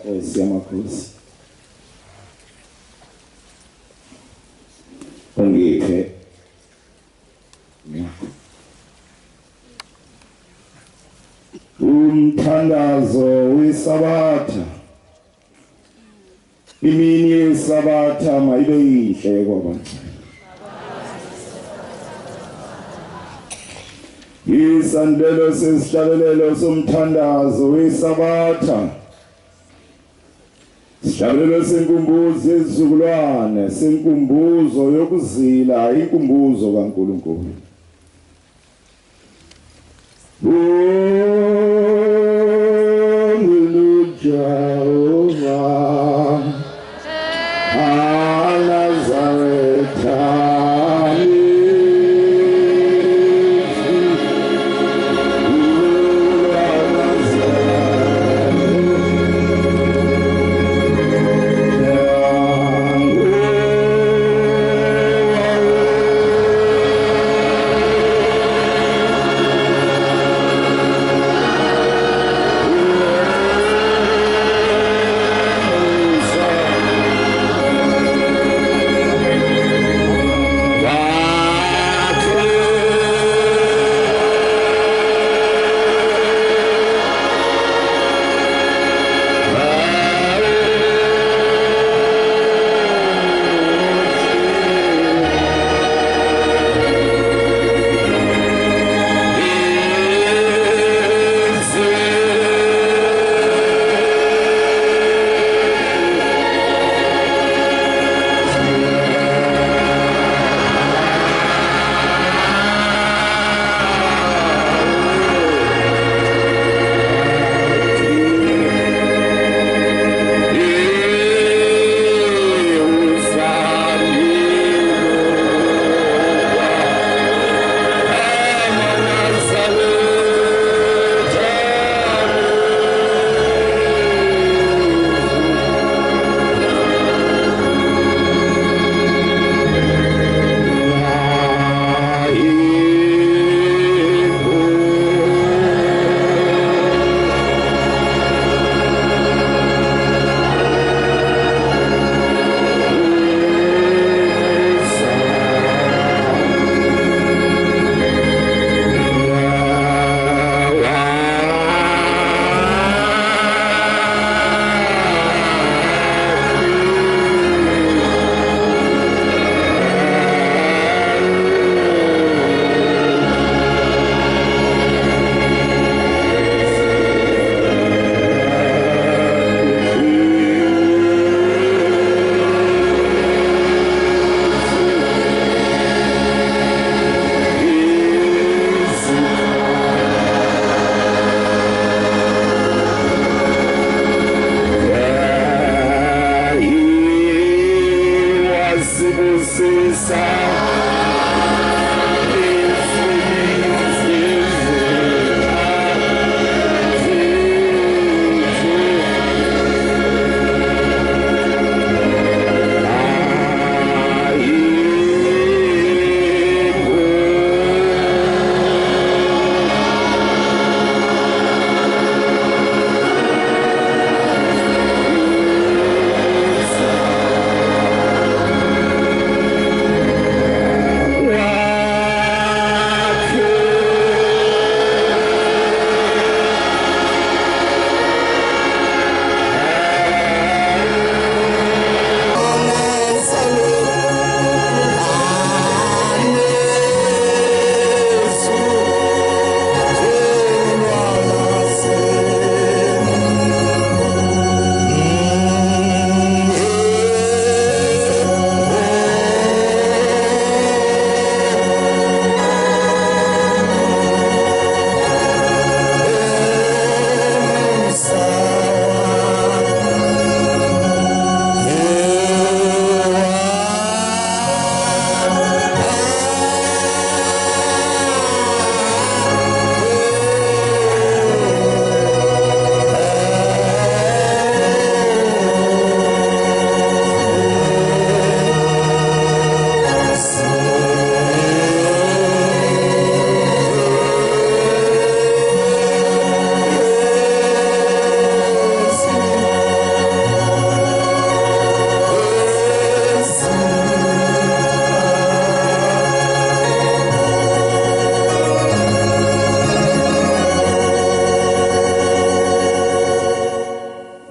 Nkosi yamakhosi, ungiphe umthandazo weSabatha. Imini yeSabatha mayibe yinhle kwabantu. Isandelo sesihlabelelo somthandazo weSabatha, sihlabelelo senkumbuzo yezizukulwane, senkumbuzo yokuzila, inkumbuzo kaNkulunkulu. Jehova Nazaretha.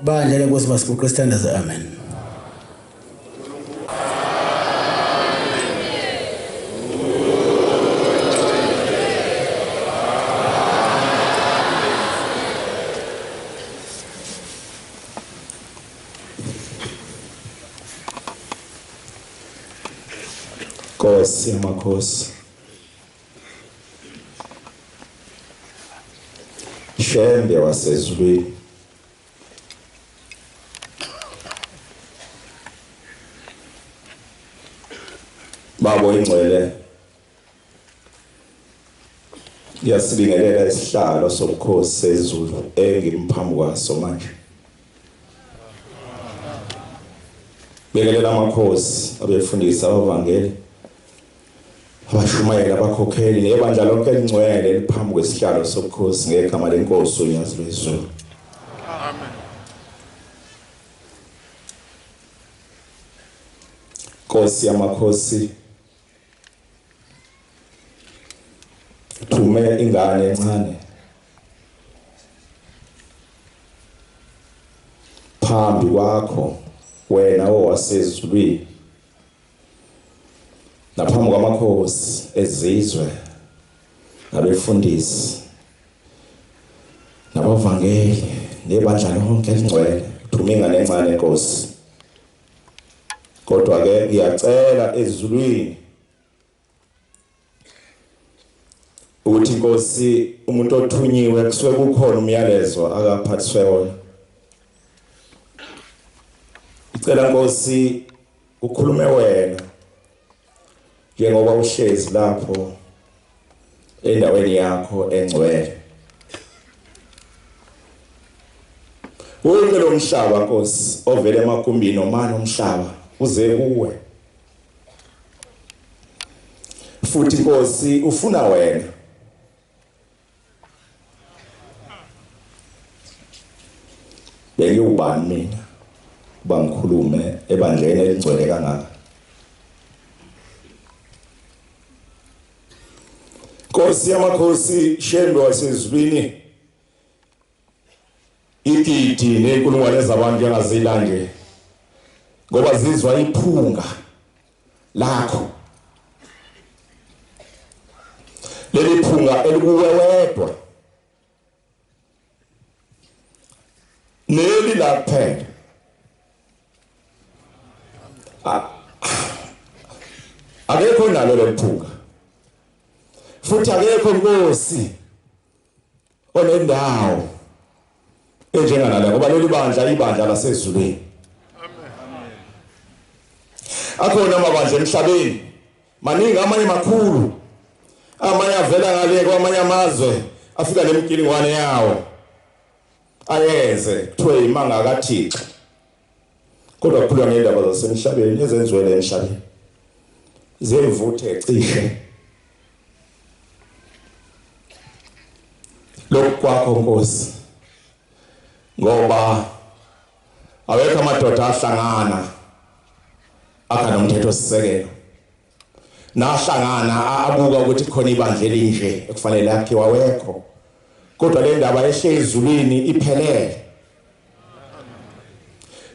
Bandla lenkosi masiguqe sithandaze. Amen. Nkosi yamakhosi, Shembe wasezulwini, Babo ingcwele, ngiyasibingelela isihlalo sobukhosi sezulu engimphambi kwaso manje. Bekelela amakhosi, abefundisi, abavangeli, abashumayeli, abakhokheli nebandla lonke elingcwele eliphambi kwesihlalo sobukhosi ngegama lenkosi uNyazi lwezulu. Amen. Nkosi yamakhosi, thume ingane encane phambi kwakho wena owasezulwini naphambi kwamakhosi ezizwe nabefundisi nabavangeli nebandla lonke elingcwele. Thuma ingane encane Nkosi. Kodwa ke ngiyacela ezulwini ukuthi Nkosi umuntu othunyiwe kusuke kukhona umyalezo akaphathiswe wona. Ngicela Nkosi ukhulume wena njengoba uhlezi lapho endaweni yakho engcwele. Wonke lo mhlaba Nkosi ovele emagumbini omane omhlaba uze kuwe. Futhi Nkosi ufuna wena. Bengiwubani mina kuba ngikhulume ebandleni elingcwele kangaka? Nkosi yamakhosi, Shembe wasezulwini, igidi nenkulungwane zabantu engazila nje ngoba zizwa iphunga lakho, leli phunga elikuwe wedwa neli la kuphela. Akekho nalo leliphunga, futhi akekho Nkosi onendawo enjenganale, ngoba leli bandla ibandla lasezulwini. Akhona amabandla emhlabeni maningi, amanye makhulu, amanye avela ngale kwamanye amazwe, afika nemikiningwane yawo ayeze kuthiwe imanga kaThixo, kodwa kukhulunywa ngendaba zasemhlabeni ezenziwele emhlabeni, zevuthe cishe. Lokhu kwakho Nkosi, ngoba awekho amadoda ahlangana akha nomthetho sisekelo nahlangana abuka ukuthi khona ibandla elinje ekufanele akhiwa, wekho. Kodwa le ndaba ehle ezulwini iphelele.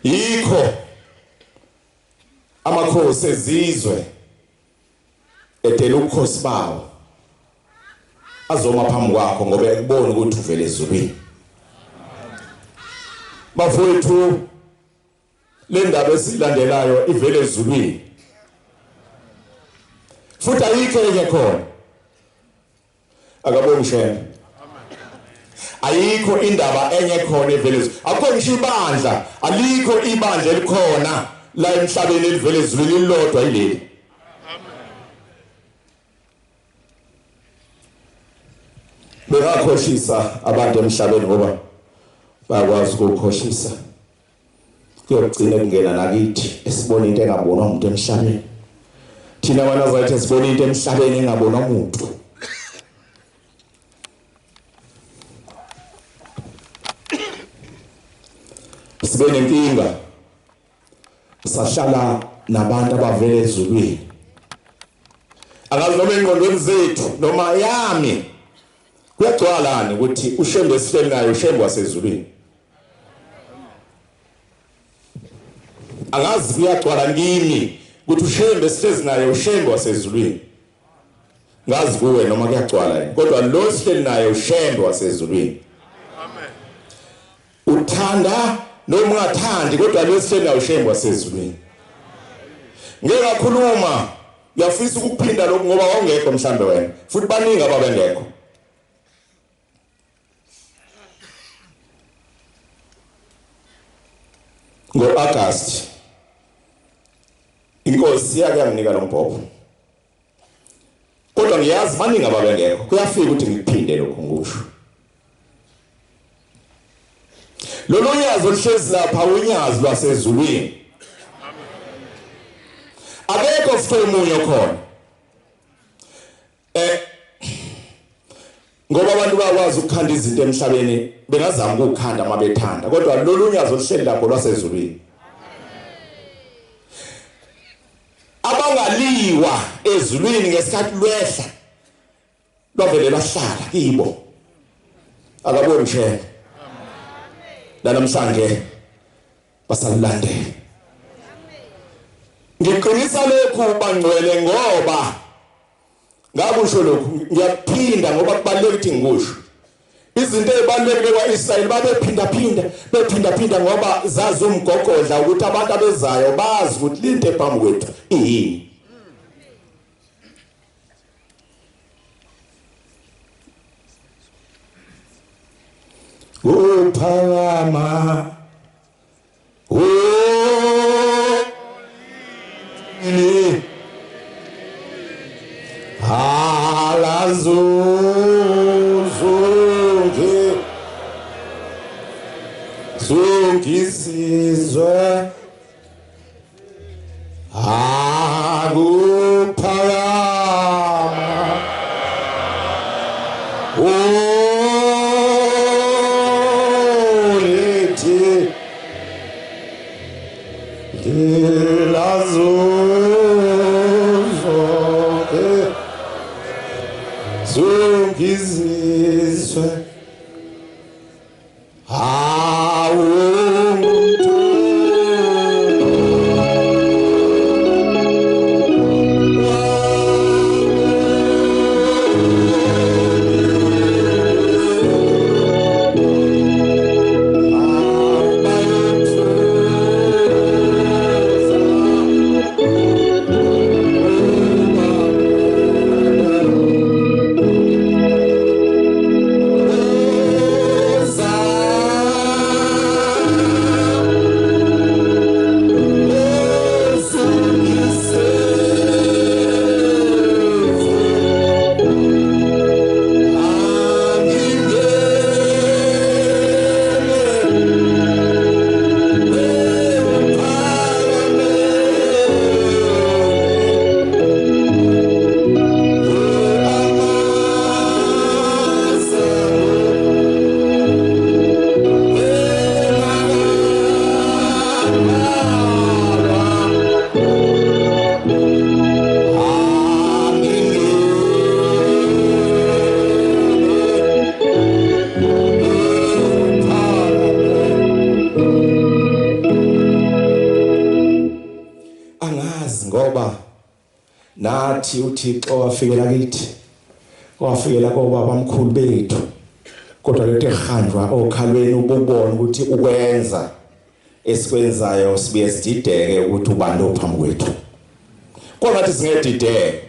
Yikho amakhosi ezizwe edela ubukhosi bawo azoma phambi kwakho, ngoba ekubona ukuthi uvele ezulwini. Bafowethu, le ndaba esilandelayo ivele ezulwini, futhi ayikho enye khona. Akabongi Shembe. Ayikho indaba enye khona evele ezulwini. Akukho ngisho ibandla, alikho ibandla elikhona la emhlabeni elivele ezulwini, lilodwa yileli. Bengakhohlisa abantu emhlabeni ngoba bayakwazi ukukhohlisa. Kuyogcina kungena nakithi esibona into engabonwa umuntu emhlabeni. Thina banazaretha sibona into emhlabeni engabonwa umuntu. Sibe nenkinga, sahlala nabantu abavele ezulwini. Angazi noma engqondweni zethu noma yami kuyagcwalani ukuthi uShembe esihleli naye uShembe wasezulwini. Angazi kuyagcwala kimi ukuthi uShembe sihlezi naye, uShembe wasezulwini. Ngazi kuwe noma kuyagcwala yini, kodwa lo sihleli naye uShembe wasezulwini. Amen. Uthanda noma ungathandi, kodwa lo sihleli naye uShembe wasezulwini. Ngeke ngakhuluma, ngiyafisa ukuphinda lokhu ngoba wawungekho mhlambe wena, futhi baningi ababengekho. Ngo-August inkosi yake yanginika lo mbhobho, kodwa ngiyazi baningi ababengekho. Kuyafika ukuthi ngikuphinde lokhu ngikusho. Lolu nyazi oluhlezi lapha unyazi lwasezulwini. Akekho futhi omunye okhona. Ngoba abantu bayakwazi ukukhanda izinto emhlabeni, bengazama ukukhanda uma bethanda, kodwa lolu nyazi oluhleli lapho lwasezulwini. Abangaliwa ezulwini ngesikhathi lwehla lwavele lwahlala kibo. Akaboni nje la namhlanje basalulandela. Ngiqinisa lokhu bangcwele ngoba ngakusho lokhu, ngiyaphinda ngoba kubalulekile ukuthi ngikusho. Izinto ezibalulekile kwaIsrayeli babephinda phinda, bephinda phinda ngoba zazi umgogodla ukuthi abantu abezayo bazi ukuthi lento ephambi kwethu iyini. Uphakama Alazuzunge zungisizwe akuphakama ulithi lilazuzonke zungizizwe Nathi uThixo wafikela kithi, wafikela kobaba mkhulu bethu, kodwa lento ehanjwa okhalweni ububona ukuthi ukwenza esikwenzayo sibuye sidideke ukuthi ubani ophambi kwethu. Kwangathi singedideke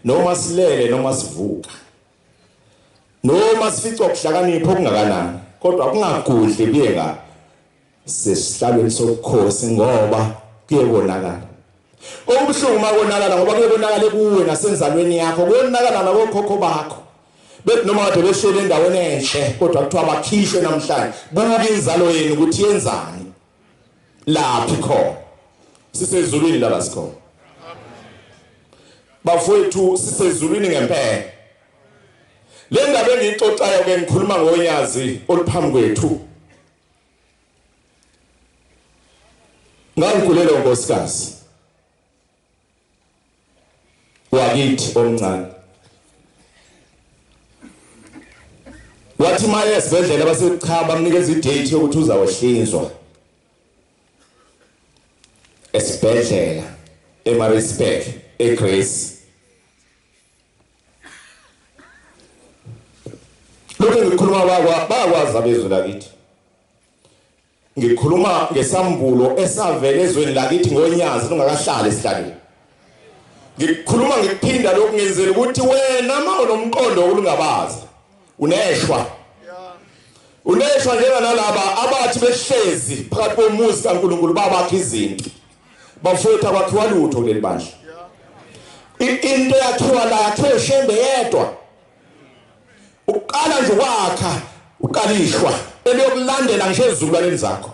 noma silele noma sivuka noma sificwa ukuhlakanipha okungakanani, kodwa kungagudli kuye nga sesihlalweni sobukhosi ngoba kuyebonakala. Okubuhlungu makonakala ngoba kuyebonakala kuwe nasenzalweni yakho, kuyonakala nakokhokho bakho. Bethi noma kade behlele endaweni enhle kodwa kuthiwa bakhishwe namhlanje. Buka inzalo yenu ukuthi yenzani laphi khona. Sisezulwini laba sikhona bafowethu, sisezulwini ngempela. Le ndaba engiyixoxayo ke ngikhuluma ngonyazi oluphambi kwethu. Ngangigulela unkosikazi wakithi omncane, wathi maye esibhedlela base cha bamnikeza idate yokuthi uzawehlinzwa. Esibhedlela eMaritzburg eGrace. Lokho ngikhuluma bakwazi abezwe lakithi. Ngikhuluma ngesambulo esavela ezweni lakithi ngonyazi lungakahlali esihlalweni. Ngikhuluma ngikuphinda lokhu ngenzela ukuthi wena uma unomqondo olungabazi uneshwa. Uneshwa njenganalaba abathi behlezi phakathi komuzi kaNkulunkulu babakha izinto. Bafowethu akwakhiwa lutho kuleli bandla. Into yakhiwa la yakhiwe Shembe yedwa. Uqala nje ukwakha uqalishwa eliyokulandela ngisho ezizukulwaneni zakho.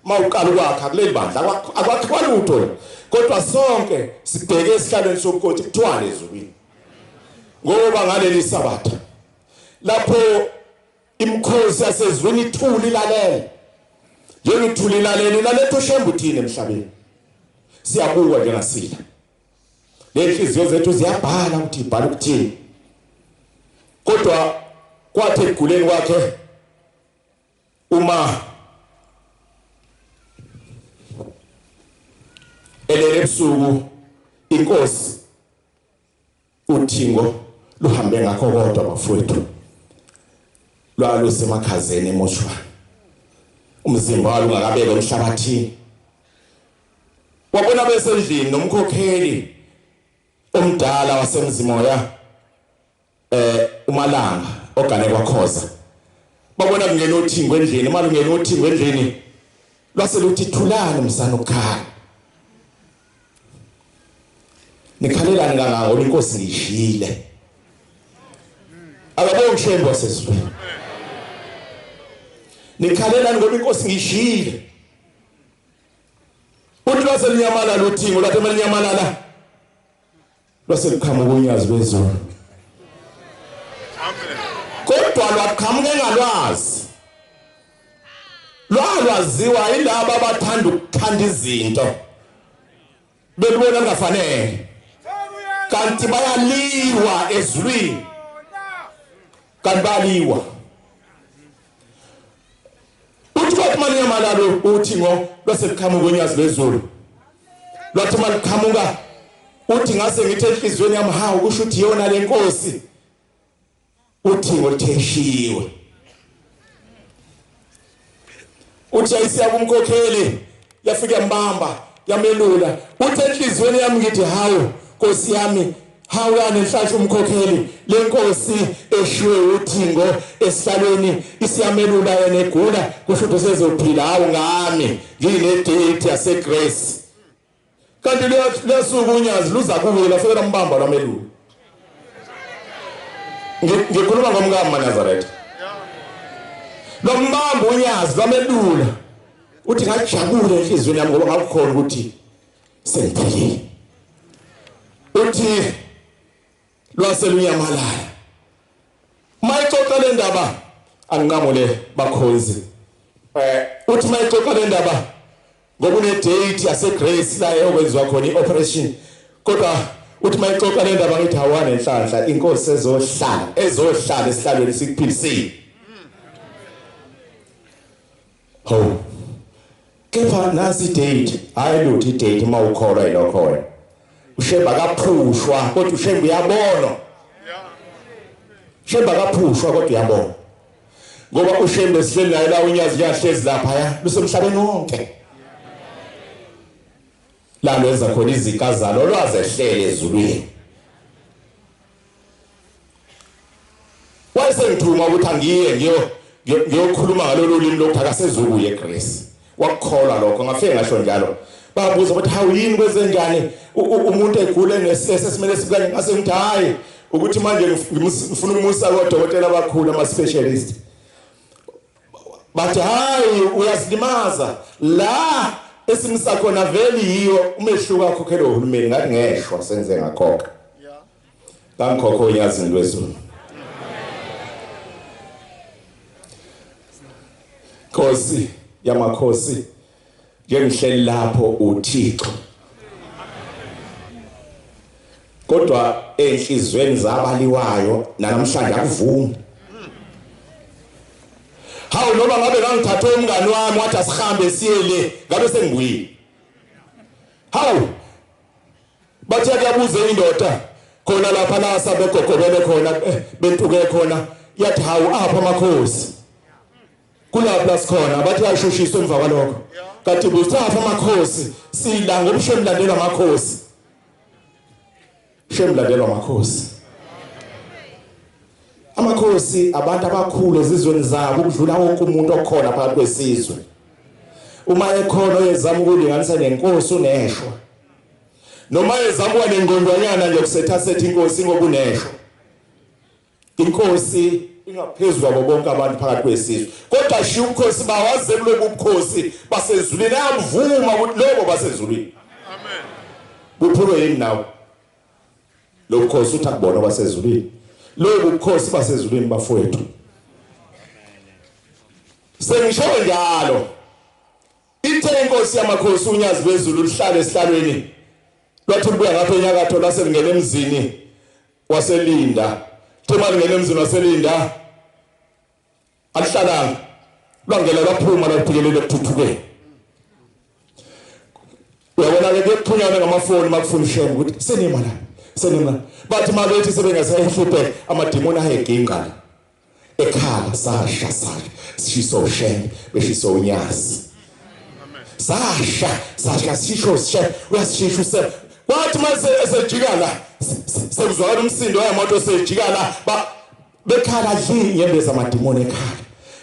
Mawuqala ukwakha kuleli bandla akwakhiwa lutho, kodwa sonke sibheke esihlalweni sobukhosi kuthiwa ezulwini. Ngoba ngaleli Sabatha lapho imikhosi yasezulwini ithuli ilalela, njengethuli ilalela ilaletha uShembe uthini emhlabeni. Siyabuka njengasila, lenhliziyo zethu ziyabhala ukuthi ibhala ukuthini. Kodwa kwathi ekuguleni kwakhe uma elele ebusuku inkosi uthingo luhambe ngakho kodwa bafowethu lwalusemakhazeni emoshwari, umzimba walo ungakabekwa emhlabathini. Wabona besendlini nomkhokheli omdala wasemzimoya uMalanga ogane kwaKhoza. Babona kungena uthingo endlini, uma lungena uthingo endlini lwase luthi thulani msana ukukhala. Nikhalelani kangaka ngoba inkosi ngishile. Akabongi Shembe wasezulwini. Nikhalelani ngoba inkosi ngishile. Uthi lwase lunyamalala uthingo, lwathi malinyamalala lwase luqhamuka unyazi lwezulu. Kodwa lwaqhamuka engalwazi. Lwalwaziwa yilabo abathanda ukuthanda izinto belibona kungafanele, kanti bayaliwa ezulwini, kanti bayaliwa. Uthi kwathi malinyamalalo uthingo lwase luqhamuka unyazi lwezulu. Lwathi maluqhamuka uthi ngase ngithi enhliziyweni yami, hawu kusho ukuthi yona le nkosi uthingo litheshiwe. Uthi ayisiya kumkhokheli, yafika yambamba yamelula. Uthi enhliziyweni yami ngithi hawu Nkosi yami, hawu yanenhlanhla umkhokheli, lenkosi eshiwe uthingo esihlalweni isiyamelula yena egula, kusho ukuthi usezophila. Hawu ngami ngine date yase Grace. Kanti liyasuka unyazi luza kuye lafika lambamba lwamelula. Ngikhuluma ngomkami maNazaretha. Lombamba unyazi lwamelula. Uthi ngajabula enhliziyweni yami ngoba ngakukhona ukuthi sengiphilile. Uthi lwaselunyamalala. Mayixoxa le ndaba anqamule bakhonzi. Uthi mayixoxa le ndaba ngoba une date yase Grace la eyokwenziwa khona ioperation. Kodwa uthi mayixoxa le ndaba ngithi hawana enhlanhla inkosi ezohlala esihlalweni sikuphilisile. Hawu. Kepha nasi date, hayi lutho idate mawukholwa yilokho wena. uShembe akaphushwa kodwa uShembe uyabona. Shembe akaphushwa kodwa uyabona. Ngoba uShembe sihleli naye la unyazi kuyahlezi lapha ya lusemhlabeni wonke. La lwenza khona izikazalo lwazehlele ezulwini. Wayesengithuma ukuthi angiye ngiyokhuluma ngalolu limi lokuthi akasezukuye eGrace. Wakukholwa lokho, ngafike ngasho njalo. Babuza ukuthi hawu yini kwenzenjani umuntu egule ngesesimele sikanye, ngase ngithi hayi ukuthi manje ngifuna ukumusa kodokotela abakhulu ama specialist. Bathi hayi uyasilimaza la esimisa khona vele yiyo umehluko akhokhele uhulumeni. Ngathi ngeshwa senze ngakhokha. Ngangikhokha onyazini lwezulu. Nkosi yamakhosi, njengihleli lapho uThixo, kodwa enhlizweni zabaliwayo namhlanje akuvumi. Hawu noma ngabe ngangithathe umngani wami wathi asihambe siye le, ngabe sengibuyile. Hawu, bathi kuyabuza indoda khona lapha la sabegogobele khona bentuke khona, yathi hawu apha amakhosi kulapha la sikhona. Bathi yashushiswa emva kwalokho, kanti buthafa amakhosi sila ngoba shemlandelwa amakhosi, shemlandelwa amakhosi. Amakhosi abantu abakhulu ezizweni zabo ukudlula wonke umuntu okhona phakathi kwesizwe. Uma ekhona oyezama ukulinganisa nenkosi uneshwa, noma ezama ukuba nengqondwanyana nje kusethasetha inkosi ngoba uneshwa. Inkosi ingaphezulu kwabo bonke abantu phakathi kwesizwe, kodwa shiya ubukhosi bawaze kulobu bukhosi basezulwini, ayabuvuma ukuthi lobo basezulwini. Amen. Buphulwe yini nawe lo bukhosi? Uthi akubona basezulwini, lobu bukhosi basezulwini bafowethu. Sengisho njalo, ithe inkosi yamakhosi uNyazi lwezulu lihlale esihlalweni, lwathi lubuya ngapha enyakatho lase lingena emzini waseLinda. Thema lingena emzini waseLinda alihlalanga, lwangena lwaphuma lwaphikelela ekuthuthukeni. Uyabona ke kuyephunyana ngamafoni makufuna ishembe ukuthi senima la, senima. Bathi mabethi sebengasayihlupheka amadimoni ayeginqa la ekhala, sasha sasha sishiso ushembe beshiso uNyazi, sasha sasha sisho sisha uyasishisha usebe. Kwathi mase esejika la sekuzwakala umsindo wemoto sejika la, bekhala dli inyembezi amadimoni ekhala.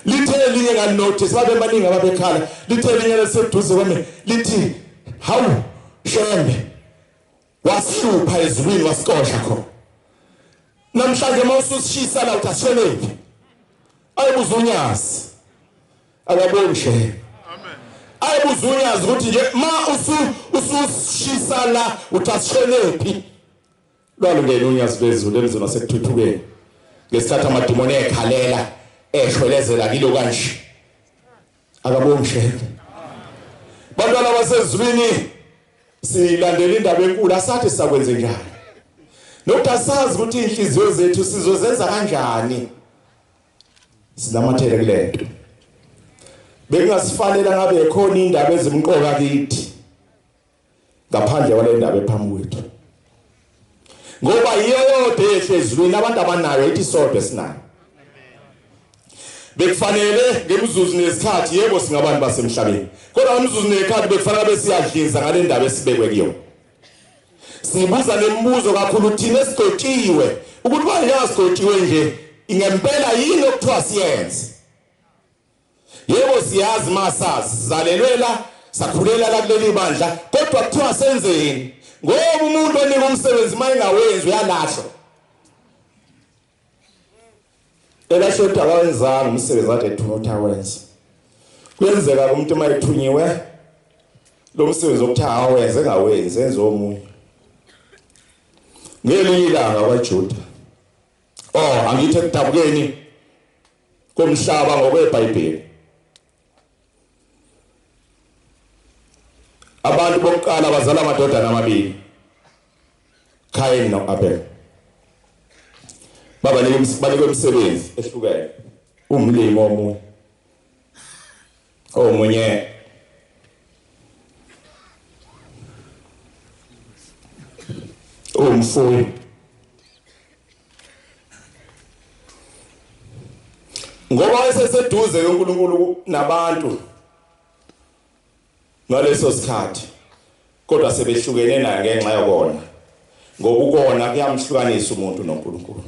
Lithe elinye ngalinotice babe baningi ababekhala, lithe elinye leseduze kwami lithi hawu shembe wasihlupha ezulwini wasixosha khona, namhlanje mawususishisa la uthi asishonephi? Ayibuza uNyazi, akaboni shembe. Amen. Ayibuza uNyazi ukuthi nje ma ususishisa la uthi asishonephi? Lwalungena uNyazi lwezulu emzini wasekuthuthukeni ngesikhathi amadimoni ekhalela eshwelezela kilo kanje, akabongi shembe. Bantwana basezulwini, silandela indaba enkulu, asathi sakwenze njani nokuthi asazi ukuthi inhliziyo zethu sizozenza kanjani. Sinamathele kulento, bekungasifanele ngabe khona indaba ezimqoka kithi ngaphandle kwale ndaba ephambi kwethu, ngoba yiyo yodwa ehle ezulwini abantu abanayo, ithi sodwa esinayo. Bekufanele ngemizuzu nesikhathi, yebo singabantu basemhlabeni, kodwa ngemizuzu nekhathi bekufanele besiyadliza ngale ndaba esibekwe kuyona. Sibuza nemibuzo kakhulu thina esigcotshiwe ukuthi manje sigcotshiwe nje ngempela yini okuthiwa siyenze? Yebo siyazi, masazi sizalelwe la, sakhulela la kuleli bandla, kodwa kuthiwa senzeni? Ngoba umuntu onika umsebenzi mayengawenzi uyalahlwa. Elahlwe ukuthi akawenzanga umsebenzi kade ethunywa ukuthi awenze. Kuyenzeka umuntu uma ethunyiwe lo msebenzi okuthi awenze engawenzi, enze omunye. Ngelinye ilanga kwaJuda, oh angithi ekudabukeni komhlaba ngokweBhayibheli, abantu bokuqala bazala amadodana amabili, Cain noAbel. Babanika imisebenzi ehlukene, umlimi omunye, omunye umfuyi. Ngoba wayeseseduze uNkulunkulu nabantu ngaleso sikhathi, kodwa sebehlukene naye ngenxa yokona, ngoba ukona kuyamhlukanisa umuntu noNkulunkulu.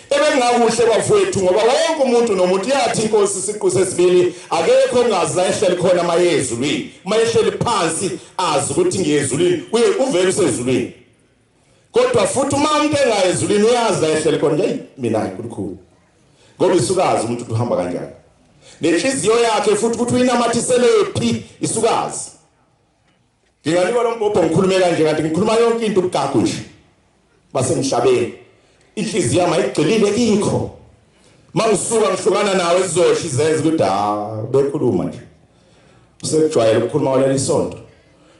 Ebengakuhle bafowethu, ngoba wonke umuntu nomuntu, yathi inkosi siqu sesibili, akekho ongazi la ehleli khona maye ezulwini, mayehleli phansi azi ukuthi ngiyezulwini, uye uvele usezulwini. Kodwa futhi uma umuntu engayezulwini uyazi la ehleli khona nje, mina kukhulu, ngoba isukazi umuntu uhamba kanjani nenhliziyo yakhe, futhi ukuthi uyinamathisele phi isukazi. Nginganikwa lo mbhobho ngikhulume kanje, kanti ngikhuluma yonke into ubugagu nje basemhlabeni, inhliziyo yami ayigxilile kikho. Mangisuka ngihlukana nawe izosho izenze ukuthi ha bekhuluma nje, usekujwayele ukukhuluma waleli isonto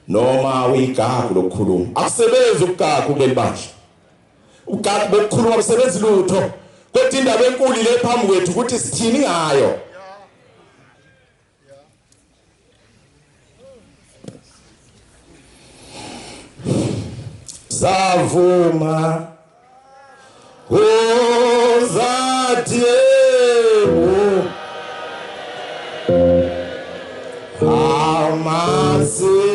noma uyigagu lokukhuluma. Akusebenzi ubugagu kuleli bandla, ugagu bokukhuluma kusebenzi lutho, kodwa indaba enkulu le phambi kwethu ukuthi sithini ngayo. Zavuma uzathi amasiye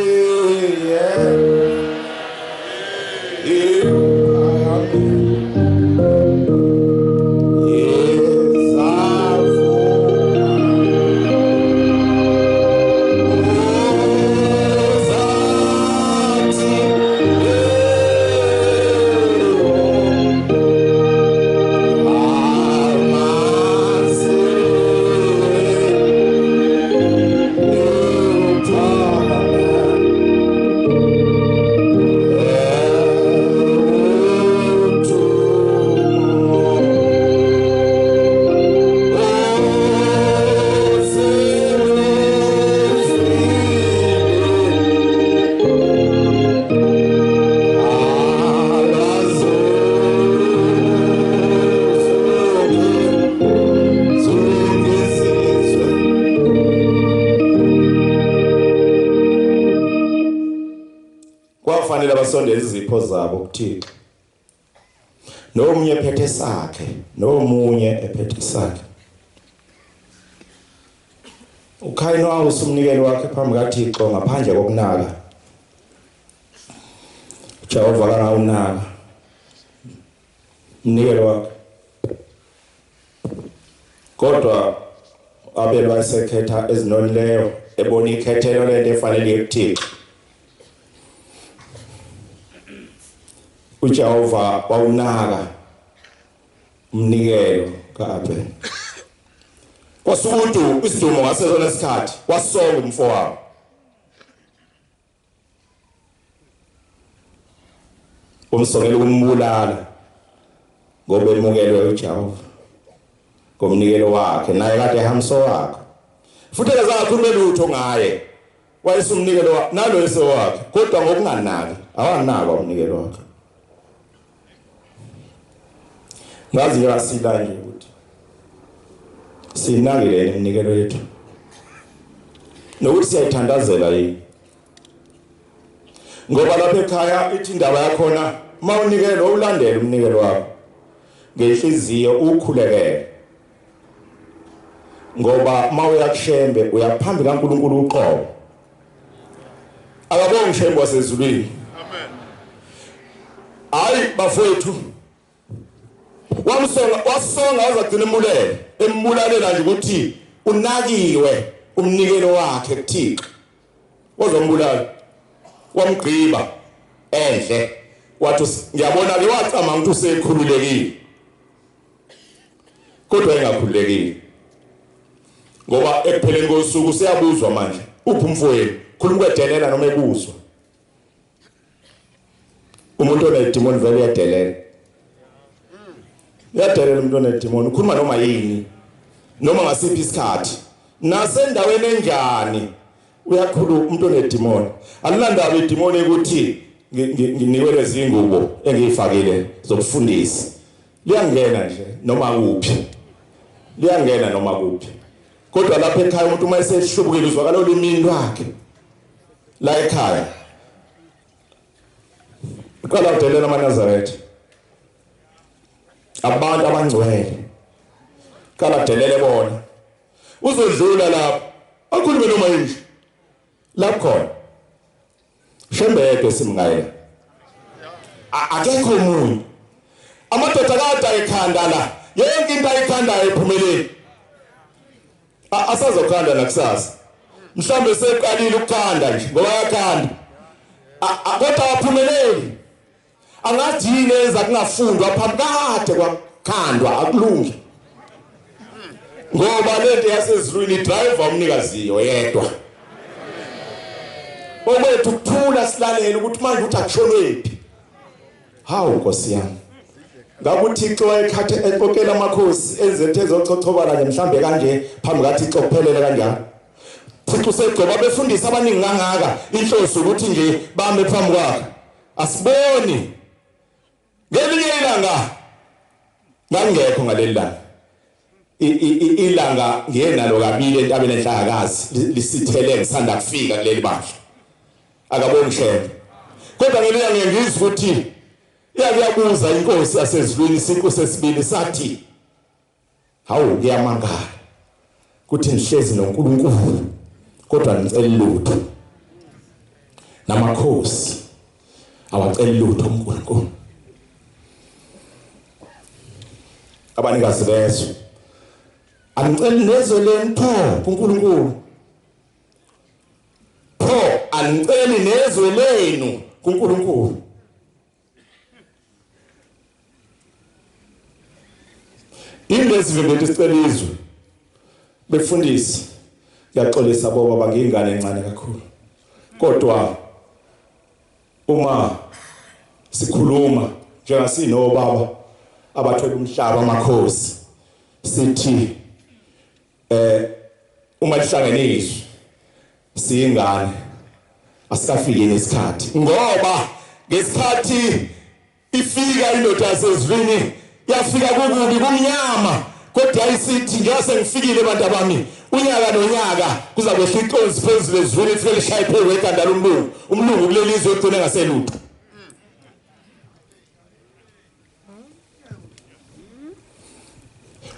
Kwafanele basondele izipho zabo kuThixo, nomunye ephethe sakhe, nomunye ephethe sakhe. uKhayini wawusumnikelo wakhe phambi kaThixo ngaphandle kokunaka. uJehova kangawunaka umnikelo wakhe, kodwa Abel wayesekhetha ezinonileyo, ebona ikhethelo lento efanele kuThixo. uJehova wawunaka umnikelo kaAbel. Kwasukuthi isidumo ngasezona isikhathi wasonga umfowabo. Umsongela ukumbulala ngoba emukelwe uJehova ngomnikelo wakhe, naye kade ehamso wakhe, futhi akazakhulume lutho ngaye, wayesumnikelo nalo esewakhe, kodwa ngokunganaki awanakwa umnikelo wakhe. Ngazi nje asila nje ukuthi sinakile iminikelo yethu nokuthi siyayithandazela yini, ngoba lapha ekhaya ithi indaba yakhona mawunikelo ulandele umnikelo wakho ngenhliziyo ukhulekele, ngoba mawuya kuShembe uyaphambi kaNkuluNkulu uqobo. Akabongi Shembe wasezulwini. Amen. Hayi bafowethu, wamsonga wasonga wazagcina embulele, embulalela nje ukuthi unakiwe umnikelo wakhe kuThixo. Wazombulala, wamgqiba endle, wathi ngiyabona ke, wacama ukuthi usekhululekile, kodwa engakhululekile, ngoba ekupheleni kosuku siyabuzwa manje, uphi umfowenu? Khuluma kwedelela noma ebuzwa. Umuntu onedimoni vele uyadelela, uyadelela umuntu onedimoni, ukhuluma noma yini noma ngasiphi isikhathi nasendaweni enjani, uyakhuluma umuntu onedimoni. Alinandaba idimoni ukuthi nginikwe lezi ngubo engiyifakile zokufundisa, liyangena nje noma kuphi, liyangena noma kuphi. Kodwa lapha ekhaya umuntu uma esehlubukile uzwakala olimini lwakhe la ekhaya. Uqala udelela amaNazaretha, abantu abangcwele, qala delele bona. Uzodlula lapho akhulume noma yini lapho khona. Shembe simngayela, akekho omunye. Amadoda kade ayikhanda la, yonke into ayikhandayo iphumelele. Asazokhanda nakusasa, mhlambe seqalile ukukhanda nje ngoba ayakhanda, kodwa aphumeleli. Angathi yini enza kungafundwa phambi, kade kwakhandwa akulungi, ngoba lento yasezulwini driver umnikaziyo yedwa. Okwethu kuthula silalele ukuthi manje uthi akushonwephi. Hawu Nkosi yami, ngabe uThixo wayekhathe eqokela amakhosi enzethe ezochochobala nje mhlambe kanje phambi kaThixo kuphelele kanjalo. Thixo usegcoba befundisa abaningi kangaka, inhloso ukuthi nje bame phambi kwakhe. Asiboni ngelinye ilanga, ngangekho ngaleli langa, ilanga ngiye nalo kabili entabeni enhlangakazi lisithele ngisanda kufika kuleli bandla, akaboni Shembe. Kodwa ngelinye ngiyengizwa ukuthi Yakuyabuza inkosi yasezulwini siqu sesibili sathi, hawu kuyamangala kuthi nihlezi noNkulunkulu kodwa nicela lutho, namakhosi awaceli lutho uNkulunkulu. Abanikazi bezwe aniceli nezwe lenu pho kuNkulunkulu, pho aniceli nezwe lenu kuNkulunkulu. Ilezi vimbethi sicela izwe befundisi, ngiyaxolisa bobaba ngiyingane encane kakhulu, kodwa uma sikhuluma njengasinobaba abathwele umhlaba amakhosi, sithi uma lihlanganiswe siyingane asikafiki nesikhathi, ngoba ngesikhathi ifika indoda yasezulwini yafika kukubi kumnyama, kodwa isithi njengoba sengifikile bantu abami, unyaka nonyaka kuza kwehla iconsi phezulu ezulwini lifike lishaye phezu kwekhanda lomlungu, umlungu kuleli zwe ogcine ngaselutho.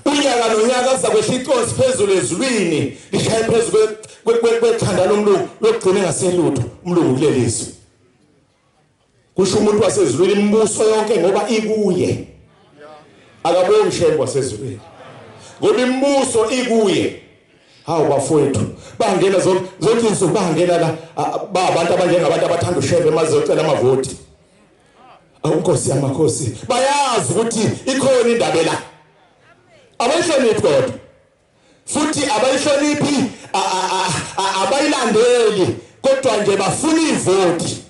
Unyaka nonyaka kuza kwehla iconsi phezulu ezulwini lishaye phezu kwekhanda lomlungu logcine ngaselutho umlungu kuleli zwe. Kusho umuntu wasezulwini imibuso yonke ngoba ikuye. Akabongi shembe wasezulwini ngoba imibuso ikuye. Hawu bafowethu, bangena zonke izinsuku bangena la ba abantu abanjengabantu abathanda ushembe mazocela amavoti. Inkosi yamakhosi bayazi ukuthi ikhona indaba la, abayihloniphi kodwa futhi abayihloniphi, abayilandeli, kodwa nje bafuna ivoti.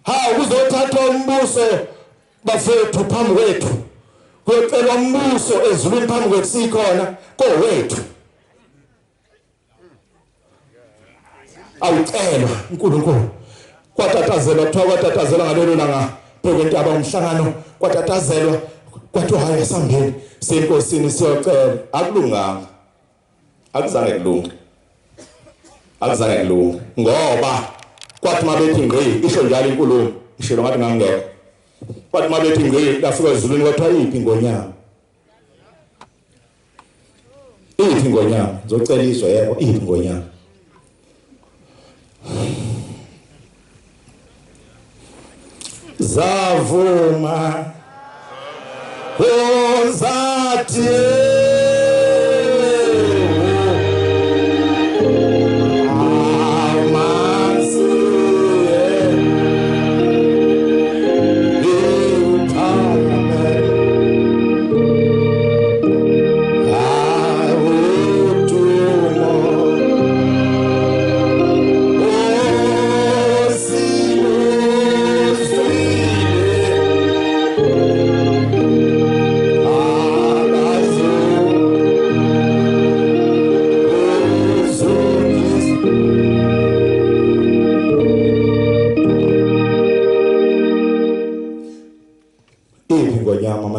Hawu kuzothathwa umbuso bafethu phambi kwethu, kuyocelwa umbuso ezulwini phambi kwethu sikhona kowethu. Awucelwa uNkulunkulu. Kwatatazelwa, kuthiwa kwatatazelwa ngalelo langa phekwentaba umhlangano, kwatatazelwa kwathiwa hayi asambeni senkosini siyocela. Akulunganga, akuzange kulunge, akuzange kulunge, ngoba kwathi mabethi ngqi, isho njalo inkulumo, ngishilo ngathi ngangekho. Kwathi mabethi ngqi lafika ezulwini kwathiwa iphi ingonyama, iphi ingonyama, ngizocela izwe, yebo iphi ingonyama. Zavuma ozathi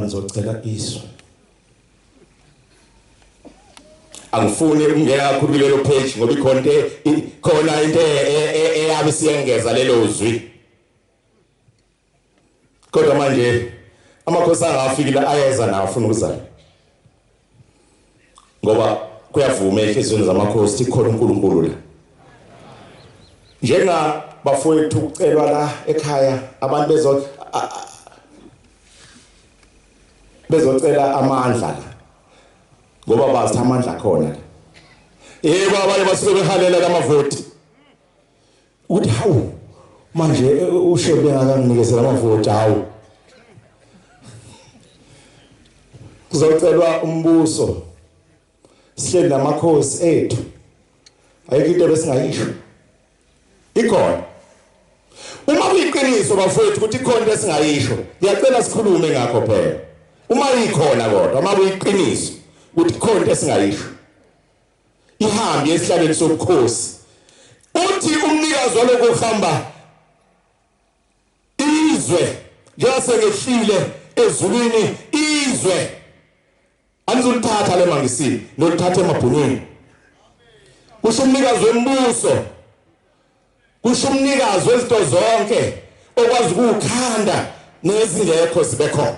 ngizocela izwe. Angifuni ukungena kakhulu kulelo page ngoba ikhona khona into eyabe siyengeza lelo zwi. Kodwa manje amakhosi angafikile ayeza nawo afuna ukuzala, ngoba kuyavuma enhliziyweni zamakhosi ikhona uNkulunkulu la. Njenga bafowethu kucelwa la ekhaya abantu bezocela amandla la, ngoba bazi amandla khona. Yebo abanye basuke behalela lamavoti ukuthi hawu manje ushebe engakanginikeza lamavoti, hawu kuzocelwa umbuso sihleli namakhosi ethu, ayikho into besingayisho ikhona. Uma kuyiqiniso bafowethu ukuthi ikhona into esingayisho, ngiyacela sikhulume ngakho phela. Uma ikhona kodwa, uma kuyiqiniso ukuthi ikhona into esingayisho, ihambe esihlalweni sobukhosi. Uthi umnikazi walokho uhamba izwe njengasengehlile ezulwini, izwe anizolithatha le mangisini, nolithatha emabhunwini. Kusho umnikazi wembuso, kusho umnikazi wezinto zonke okwazi ukukhanda Nezingekho zibe khona.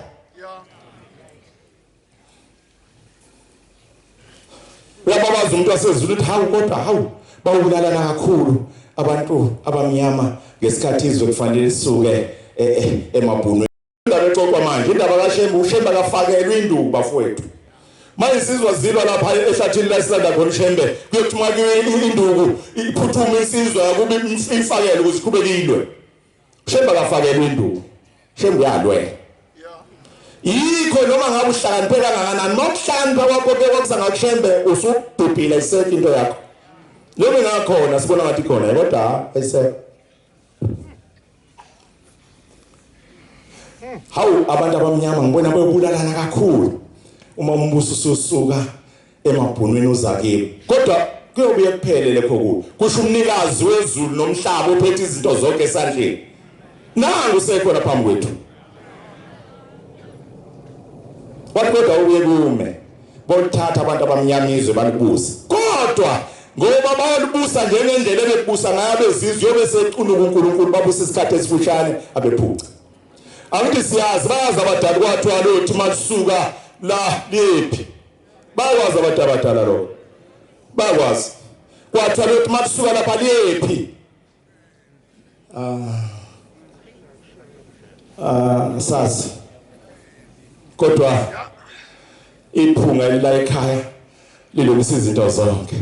Uyababaza umuntu wasezulu uthi hawu kodwa hawu bawubulalana kakhulu abantu abamnyama ngesikhathi izwe kufanele lisuke emabhunweni. Indaba exoxwa manje indaba kaShembe, uShembe akafakelwe induku bafowethu. Manje sizwa zilwa lapha ehlathini la silanda khona uShembe, kuyothi makiwe induku iphuthume insizwa kube ifakele ukuze iqhubeke ilwe. uShembe akafakelwe induku, Shembe uyalwela. Yikho noma ngabe uhlakaniphe kangakanani, mawuhlakanipha kwakho ke kwakusangakuShembe usubhubhile isekho into yakho. Noma ingakhona sibona ngathi khona kodwa ayisekho. Hawu abantu abamnyama ngibona bebulalana kakhulu uma umbuso ususuka emabhunweni uzakiwe, kodwa kuyobuye kuphele lekho kuyo. Kusho umnikazi wezulu nomhlaba ophethe izinto zonke esandleni. Nangu sekhona phambi kwethu. Wathi kodwa ubuye kume bolithatha abantu abamnyama izwe balibuse, kodwa ngoba bayalibusa njengendlela ebekubusa ngayo abezizwe, yobe secunuka uNkulunkulu babusa isikhathi esifushane abephuca. Angithi siyazi, bayazi abadala kwathiwa lothi malisuka la liyephi, bayakwazi abantu abadala lokho, bayakwazi. Kwathiwa lothi malisuka lapha liyephi. Sazi kodwa iphunga elila ekhaya lilungisa izinto zonke.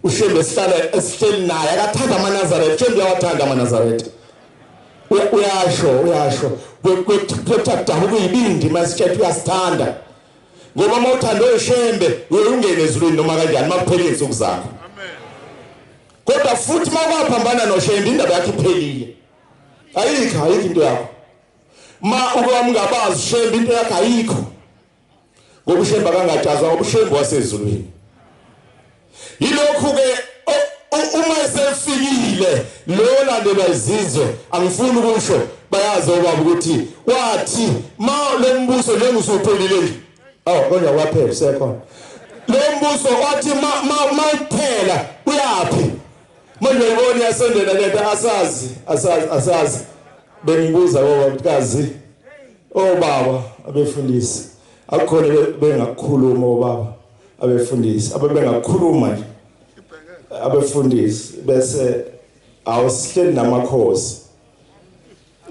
uShembe sihlala esihleli naye akathanda amaNazaretha, uShembe uyawathanda amaNazaretha. Uyasho uyasho kwekuthiwa kudabuka ibindi masitshela uyasithanda, ngoba uma uthanda uShembe uye ungene ezulwini noma kanjani makuphela izinsuku zakho. Kodwa futhi mawaphambana noShembe indaba yakho iphelile, ayikho ayikho into yakho. Ma ukwamngabazi uShembe into yakho ayikho, ngoba uShembe akangatshazwa, ngoba uShembe wasezulwini. Yilokhu ke uma esefikile lo landelwa izizwe, angifuni ukusho, bayazi obaba ukuthi wathi ma lo mbuso njengusuphelile nje, awu konje kwaphela sekhona lo mbuso, wathi ma uphela uyaphi manje? Uyibona iyasondela lento, asazi asazi asazi. Bengibuza baba ukuthi kazi obaba abefundisi akukhona bengakukhuluma, obaba abefundisi abebengakukhuluma nje abefundisi, bese awusihleli namakhosi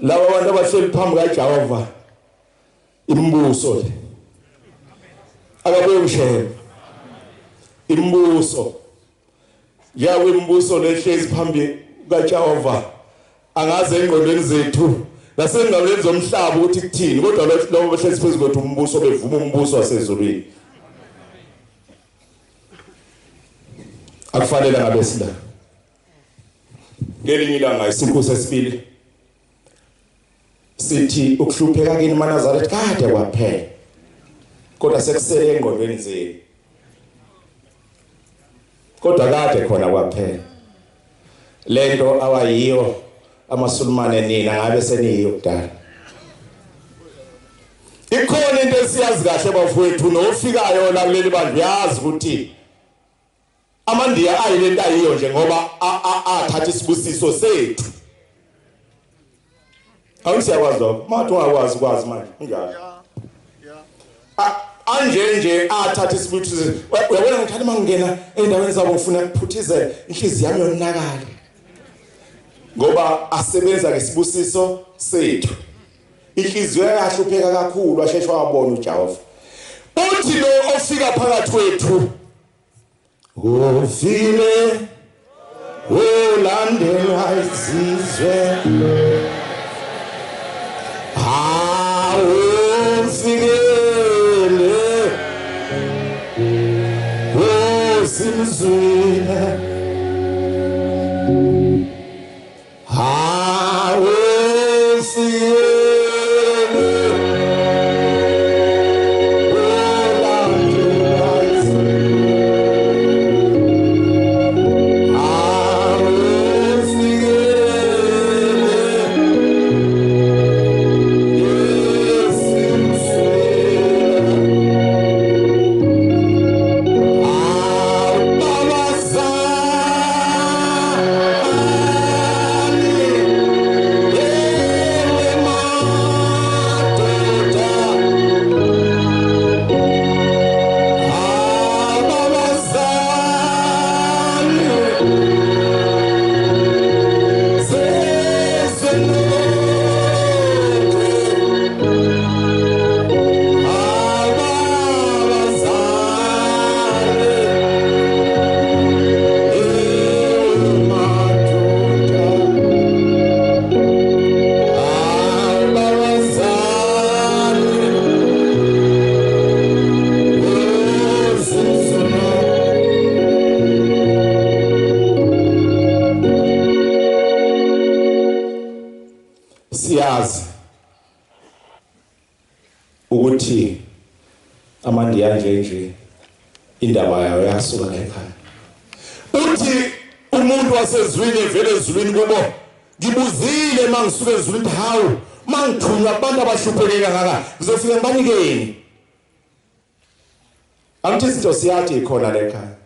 laba abantu abahleli phambi kaJehova imibuso le akabuye uShembe imibuso yawe imibuso lehlezi phambi kaJehova. Angaze engqondweni zethu nasengqondweni zomhlaba ukuthi kuthini, kodwa lobo behlezi phezulu kwethu umbuso bevuma umbuso wasezulwini. Akufanele ngabe sila. Ngelinye ilanga isinkulu sesibili sithi ukuhlupheka kini maNazaretha kade kwaphela, kodwa sekusele engqondweni zenu, kodwa kade khona kwaphela. Lento awayiyo amaSulumane nina ngabe seniyiyo kudala. Ikhona into esiyazi kahle bafowethu, nofikayo la kuleli bandla uyazi ukuthi amaNdiya ayilento ayiyo nje ngoba athatha isibusiso sethu. Awusiyakwazi lokho, mathi ungakwazi ukwazi manje kunjalo. Anje nje athatha isibusiso. Uyabona ngithanda mangena endaweni zabo ngifuna ukuphuthizela inhliziyo yami yonakala, ngoba asebenza ngesibusiso sethu. Inhliziyo yahlupheka kakhulu, washeshwa wabona uJehova. Uthi lo ofika phakathi kwethu ufile ulandelwa izizwe, awufikele osimzwile, awufikele ulandelwa izizwe, awufikele esimzwile, awubabaza. Angazi ukuthi amandiya nje nje indaba yayo yasuka la ekhaya. Uthi umuntu wasezwini evele ezulwini kubo, ngibuzile mangisuka ezulwini, hawu mangithunywa kubantu abahlupheke kangaka, ngizofika ngibanikeni? Angithi izinto siyathi ikhona la ekhaya.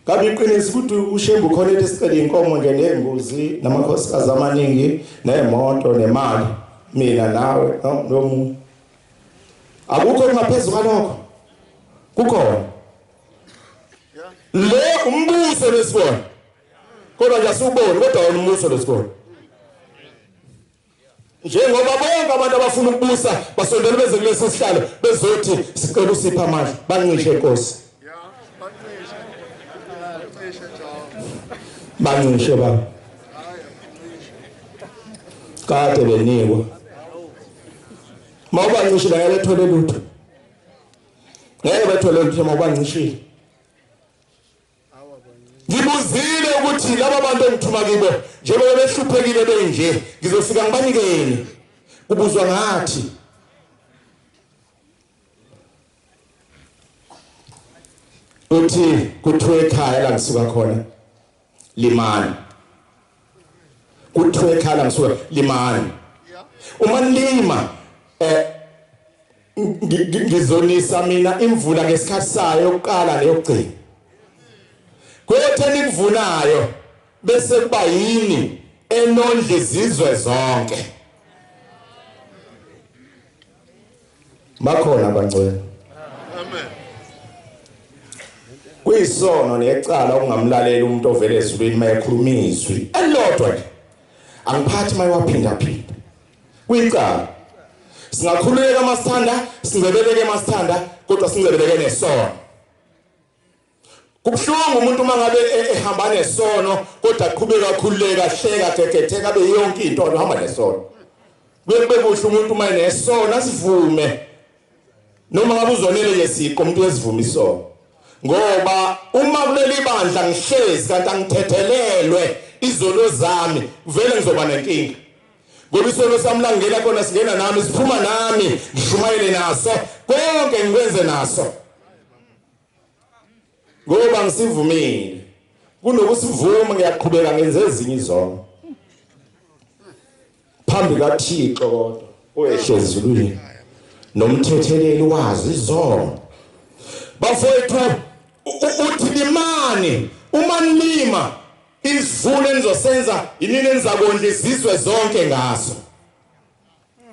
Ngabe iqiniso ukuthi uShembu khona ethi sicela inkomo nje nezimbuzi namakhosikazi amaningi nemoto nemali, mina nawe nomunye. Akukho kungaphezulu kwalokho. Kukhona. Le umbuso lesibona. Kodwa nje asiwuboni, kodwa wona umbuso lesibona. Njengoba bonke abantu abafuna ukubusa basondela beze kulesi sihlalo bezothi sicela usiphe amandla, bancishe inkosi. Bancishe baba. Kade benikwa. Mawubancishile ngeke bethole lutho. Ngeke bethole lutho mawubancishile. Ngibuzile ukuthi laba bantu engithuma kibo njengoba behluphekile benje, ngizofika ngibanikeni? Kubuzwa ngathi. Uthi kuthiwe ekhaya la ngisuka khona limani. Kuthiwe ekhaya la ngisuka limani. Uma nilima ngizonisa mina imvula ngesikhathi sayo yokuqala neyokugcina. Kuyothe nikuvunayo bese kuba yini enondle izizwe zonke. Bakhona abangcwele. Amen. Kuyisono necala ukungamlaleli umuntu ovela ezulwini mayekhuluma izwi elilodwa nje. Angiphathi mayewaphinda phinda. Kuyicala. Singakhululeka masithanda, singcebeleke masithanda, kodwa singcebeleke nesono. Kubuhlungu umuntu uma ngabe ehamba nesono kodwa aqhubeka akhululeka, ahleka, gegetheka, abe yonke into, uhamba nesono. Kuye kube kuhle umuntu uma enesono asivume. Noma ngabe uzonele nje siqo umuntu uyasivuma isono. Ngoba uma kuleli bandla ngihlezi kanti angithethelelwe izono zami, vele ngizoba nenkinga. Ngoba isono sami la ngingena khona singena nami, siphuma nami, ngishumayele naso, konke ngikwenze naso. Ngoba ngisivumile. Kunokusivuma ngiyaqhubeka ngenze ezinye izono. Phambi kaThixo kodwa owehle ezulwini nomthetheleli wazi izono. Bafowethu, uthi limani, uma nilima isivuno enizosenza yinini enizakondla izizwe zonke ngaso.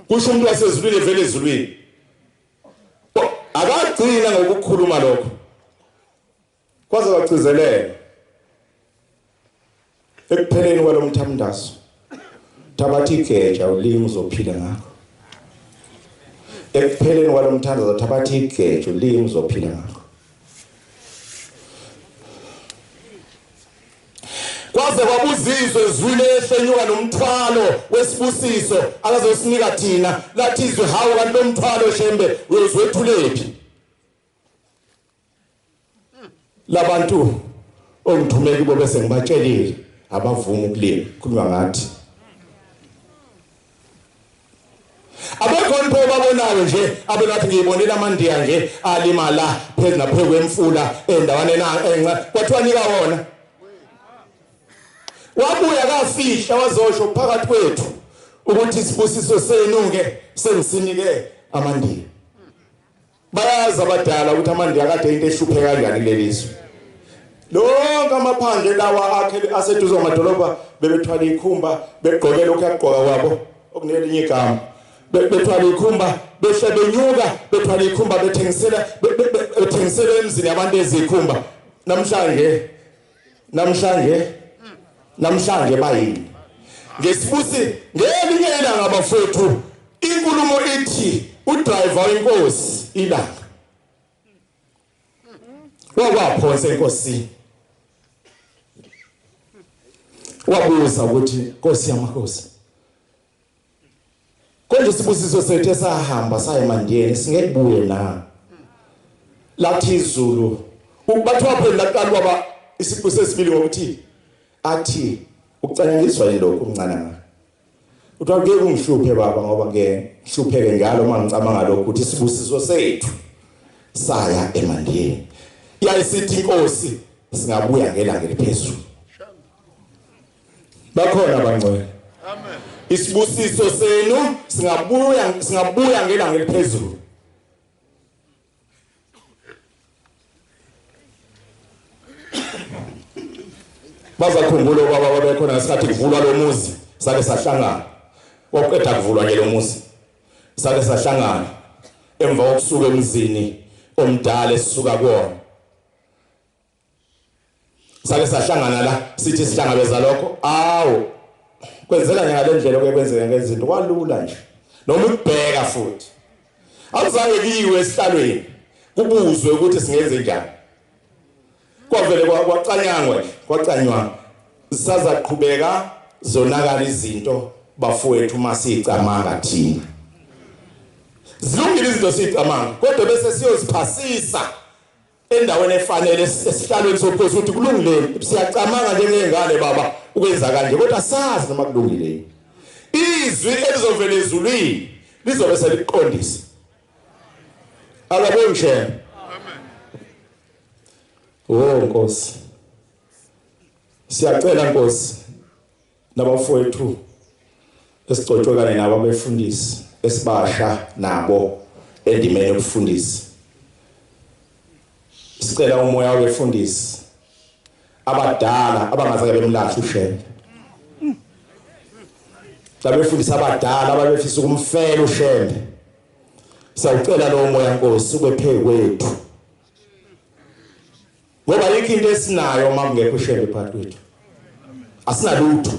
Kusho umuntu wasezulwini evela ezulwini. Akagcina ngokukhuluma lokho, kwaze kwagcizelela ekupheleni kwalomthandazo. Thabatha igeja ulime uzophila ngakho. Ekupheleni kwalomthandazo thabatha igeja ulime uzophila ngakho. Kwaze kwabuzizwe ezwile ehlenyuka nomthwalo wesibusiso akazosinika thina. Lathi izwi, hawu kanti lo mthwalo Shembe uyozwethulephi? Labantu ongithume kubo bese ngibatshelile abavuma ukulima, khuluma ngathi. Abekho nipho babonayo nje abenathi ngiyibonela amandiya nje alima la phezu naphezu kwemfula endaweni enca, kwathiwa nika wona. Wabuya kafihla wazosho phakathi kwethu ukuthi isibusiso senu ke sengisinike amandiya. Bayazi abadala ukuthi amandiya kade into ehluphe kanjani kuleli zwe. Lonke amaphandle lawa akhe aseduze kwamadolobha bebethwala ikhumba, begqoke lokhu yakugqoka kwabo okunelinye igama. Bethwala ikhumba, behle benyuka, bethwala ikhumba, bethengisela emzini yabantu ezikhumba. Namhlanje, namhlanje, namhlanje bayini? Ngesibusi ngelinye ilanga bafowethu, inkulumo ithi udriver wenkosi ilanga wakwaphonsa enkosini, wabuza ukuthi Nkosi yamakhosi, konje isibusiso sethu esahamba saya emandiyeni singekubuye na? Lathi izulu bathiwa phela laqala kwaba isibusiso esibili ngokuthi athi ucanyiswa yini lokhu umncane ngakho. Uthi angeke ungihluphe baba, ngoba ngeke ngihlupheke njalo uma ngicabanga lokho ukuthi isibusiso sethu saya emandiyeni. Yayisithi inkosi singabuya ngelanga eliphezulu. Bakhona abangcwele. Amen. Isibusiso senu singabuya ngelanga eliphezulu. Bazakhumbula obaba babekhona ngesikhathi kuvulwa lo muzi, sake sahlangana. Waqeda kuvulwa nje lo muzi, sake sahlangana emva kokusuka emzini omdala esisuka kuwona. Sake sahlangana la sithi sihlangabeza lokho. Awu, kwenzeka ngale ndlela okuye kwenzeka ngezinto, kwalula nje. Noma ukubheka futhi akuzange kuyiwe esihlalweni kubuzwe ukuthi singenze njani. Kwavele kwacanyangwa nje, kwacanywa. Sazaqhubeka zonakala izinto bafowethu uma sicamanga thina. Zilungile izinto sicamanga, kodwa bese siyoziphasisa endaweni efanele esihlalweni sobukhosi ukuthi kulungile. Siyacamanga njengengane baba ukwenza kanje, kodwa sazi noma kulungile. Izwi elizovela ezulwini lizobe seliqondisa. Akabongi Shembe. Amen. Oh Nkosi, siyacela Nkosi nabafowethu esigcotshwe kanye nabo abefundisi esibasha nabo endimeni yobufundisi, sicela umoya wabefundisi abadala abangazange bemlahle uShembe, abefundisi abadala ababefisa ukumfela uShembe. Siyawucela lowo moya Nkosi ube phezu kwethu, ngoba yikho into esinayo uma kungekho uShembe phakathi kwethu, asinalutho.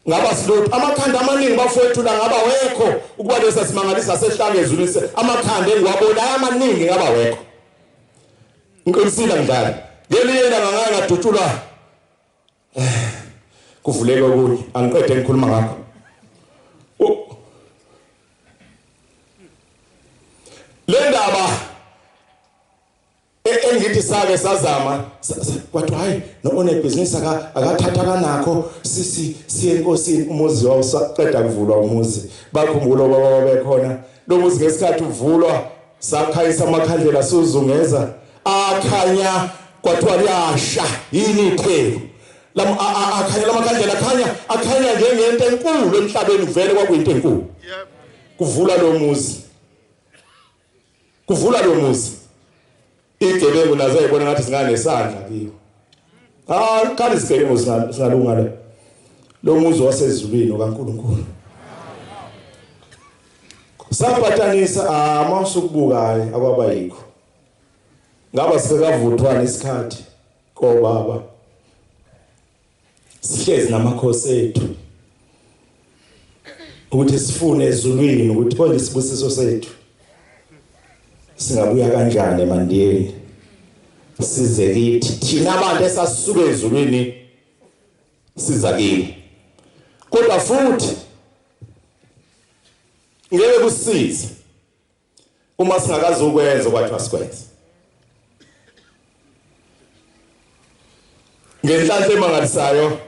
Ngaba silutho amakhanda amaningi bafowethu la ngaba wekho ukuba lesa simangalisa sehlanga ezulwini, amakhanda engiwabonayo amaningi ngaba wekho. Ngiqinisile ngidlala ngelinye ilanga ngake ngadutshulwa kuvuleke okunye, angiqede ngikhuluma ngakho. Le ndaba engithi sake sazama, kwathiwa hayi no onebhizinisi akathatha kanakho, sisi siye enkosini. Umuzi wawusaqeda kuvulwa umuzi, bakhumbula obaba babekhona lo muzi ngesikhathi uvulwa, sakhanyisa amakhandlela suzungeza akhanya, kwathiwa liyasha yini itheku akhanya lamakhandlela, akhanya njengento enkulu emhlabeni, vele kwakuyinto enkulu. Kuvula lo muzi, kuvula lo muzi, igebengu nazo ayibona ngathi singanesandla kiyo. Ah, kanti isigebengu singalunga le. Lo muzi wasezulwini kaNkuluNkulu. Saphatanisa mawusukubuka hayi akwaba yikho. Ngaba sikavuthwana isikhathi kobaba. Sihlezi namakhosi ethu ukuthi sifune ezulwini ukuthi konje isibusiso sethu singabuya kanjani emandiyeni size kithi thina abantu esasuka ezulwini siza kini. Kodwa futhi ngeke kusize uma singakazi ukwenza kwathiwa sikwenze. Ngenhlanhla emangalisayo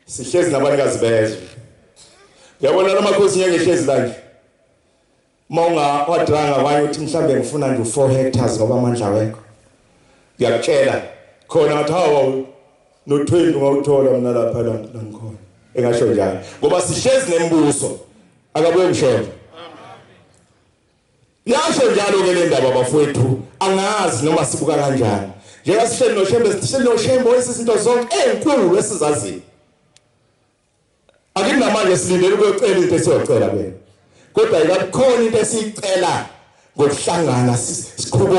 sihlezi nabanikazi bezwe. Uyabona lamakhosi ngeke ehlezi la nje. Uma ungawadrang abanye uthi mhlambe ngifuna nje u4 hectares ngoba amandla wekho. Ngiyakutshela khona ngathi hawu no 20 ungawuthola mina lapha la ngikhona. Engasho njalo ngoba sihlezi nembuso akabuye mshelo. Yasho njalo ke le ndaba bafowethu, angazi noma sibuka kanjani. Njengoba sihleli noShembe, sihleli noShembe oyizinto zonke ezinkulu esizaziyo. Akunamanje silindele ukuyocela into esiyocela kuyena. Kodwa ikakhona into esiyicela ngokuhlangana siqhubo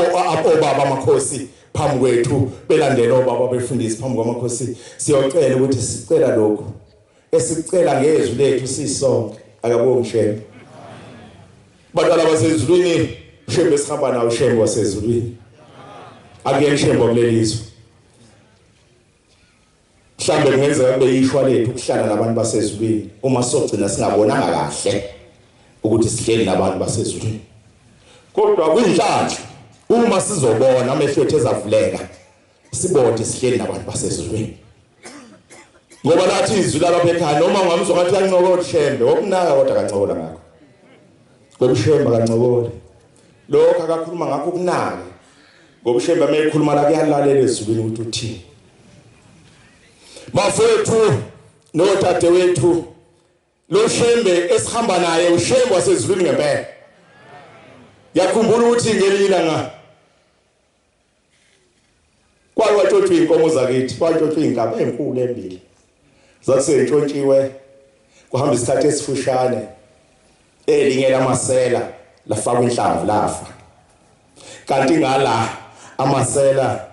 obaba amakhosi phambi kwethu, belandela obaba befundisi phambi kwamakhosi, siyocela ukuthi sicela lokhu esicela ngezwi lethu sisonke. Akabongi Shembe. Bantwana basezulwini, Shembe sihamba nawo, Shembe wasezulwini. Akuyena Shembe kulelizwe. Mhlambe kungenzeka kube yishwa lethu ukuhlala nabantu basezulwini uma sogcina singabonanga kahle ukuthi sihleli nabantu basezulwini. Kodwa kwinhlanhla uma sizobona amehlo ethu ezavuleka sibone sihleli nabantu basezulwini. Ngoba lathi izwi lalapha ekhaya noma ungamzwa ngathi uyancokola uShembe, wokunaka kodwa akancokola ngakho. Ngoba uShembe akancokoli. Lokho akakhuluma ngakho ukunake. Ngoba uShembe uma ekhuluma la kuyalalela ezulwini ukuthi uthini. Bafowethu nodadewethu, lo Shembe esihamba naye uShembe wasezulwini ngempela. Ngiyakhumbula ukuthi ngelinye ilanga kwake kwatshotshwa iy'nkomo zakithi, kwatshotshwa iy'nkabi ey'nkulu embili. Zathi sey'ntshontshiwe kuhamba isikhathi esifushane, elinye lamasela lafakwa inhlamvu lafa. Kanti ngala amasela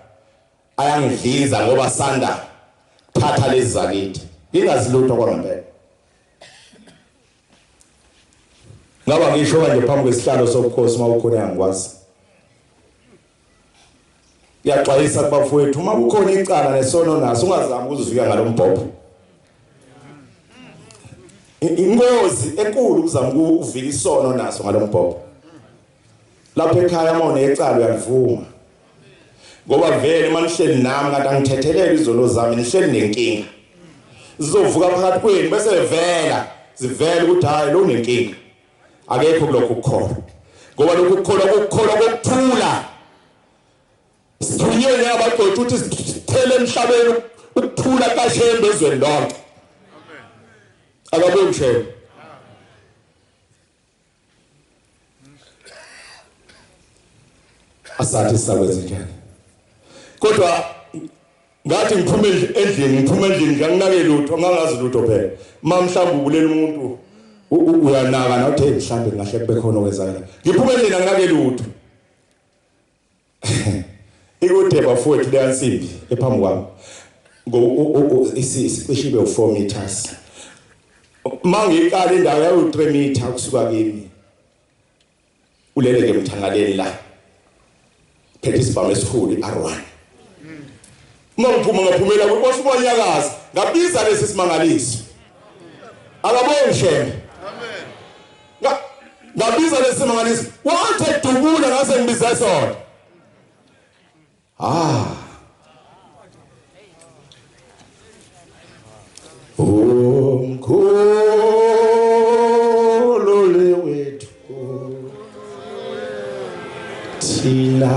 ayangidliza ngoba sanda thatha lezi zakithi, ngingazi lutho kwangempela. Ngaba ngisho kanje phambi kwesihlalo sobukhosi uma ukhona angikwazi. Ngiyaxwayisa kubafowethu, uma kukhona icala nesono naso ungazami ukuzivika ngalombhobho. Ingozi enkulu ukuzama ukuvika isono naso ngalombhobho. Lapha ekhaya uma unecala uyalivuma. Ngoba vele uma nihleli nami kanti angithethelele izono zami, nihleli nenkinga. Zizovuka phakathi kwenu bese vela zivela ukuthi hayi lo unenkinga. Akekho kulokhu ukukholwa. Ngoba lokhu ukukholwa kukukholwa kokuthula. Sithunyelwe abagcotshwa ukuthi sithele emhlabeni ukuthula kaShembe ezweni lonke. Akabongi Shembe. Asathi sakwenza njani. Kodwa ngathi ngiphume endlini, ngiphume endlini nginganake lutho, ngangazi lutho phela. Uma mhlawumbe ubulela umuntu uyanaka nawe uthi mhlawumbe ngahle kube khona okwenzakala. Ngiphume endlini anginake lutho. Ikude bafowethu leya nsimbi ephambi kwami. Ngo isicishe ibe u4 meters. Mangiqala indawo yayo 3 meter kusuka kimi. Ulele ke mthangaleni la. Phethe isibhamu esikhulu iR1. Uma ngiphuma ngaphumela kwinkosi ubonyakaza, ngabiza lesi simangaliso. Akabongi Shembe. Amen. Ngabiza lesi simangaliso. Wathi edubula ngase ngibize sona. Ah. Umkhululi wethu thina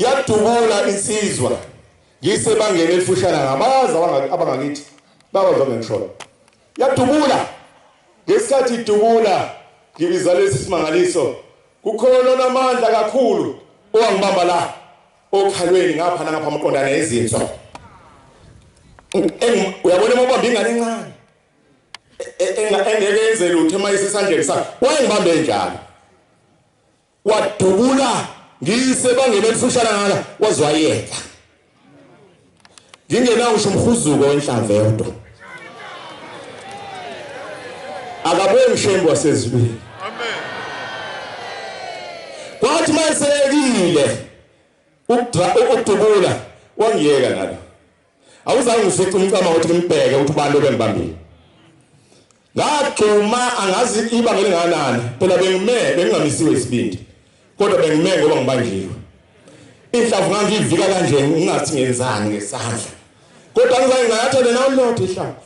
Yadubula insizwa ngisebangeni elifushana ngabazi abangakithi bakwazi ngengisholo. Yadubula ngesikhathi idubula ngibiza lesi simangaliso, kukhona onamandla kakhulu owangibamba la okhalweni ngapha nangapha amaqondana ezinso. Uyabona uma ubamba ingane encane engeke yenze lutho uma isesandleni sakhe, wayengibambe njalo. Wadubula ngisebangeni elifushana ngala, wazwayeka. Ngingenawo ngisho umhuzuko wenhlamvu eyodwa. Akabongi Shembe wasezulwini. Amen. Kwathi mayeseyekile ukudubula, wangiyeka nalo. Awuzange ngifice umcama ukuthi ngimbheke ukuthi ubani obengibambile. Ngagxuma angazi ibanga elinganani, phela bengime bengingamisiwe isibindi. Kodwa bengime ngoba ngibanjiwe. Inhlamvu ngangivika kanje ngingathi ngenzani ngesandla. Kodwa ngizange ngayathele nawo lodwa ihlamvu.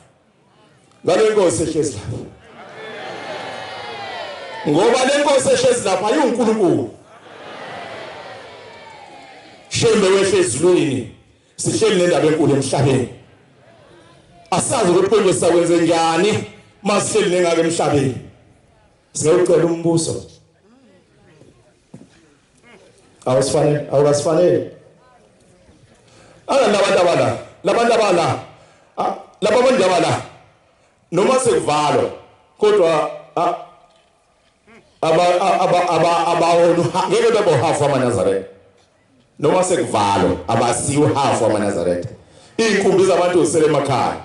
Ngale nkosi ehlezi lapha. Ngoba le nkosi ehlezi lapha ayiwuNkulunkulu. Shembe wehle ezulwini, sihleli nendaba enkulu emhlabeni. Asazi ukuthi konje sakwenze njani masihleli nengaka emhlabeni. Siyocela umbuso. Awusifanele, awukasifanele. Ala labantu abala, labantu abala. Laba bantu abala. Noma sekuvalwa kodwa aba aba aba abawona ngeke bebo half amaNazaretha. Noma sekuvalwa abasiwe half amaNazaretha. Izinkumbi zabantu zisele emakhaya.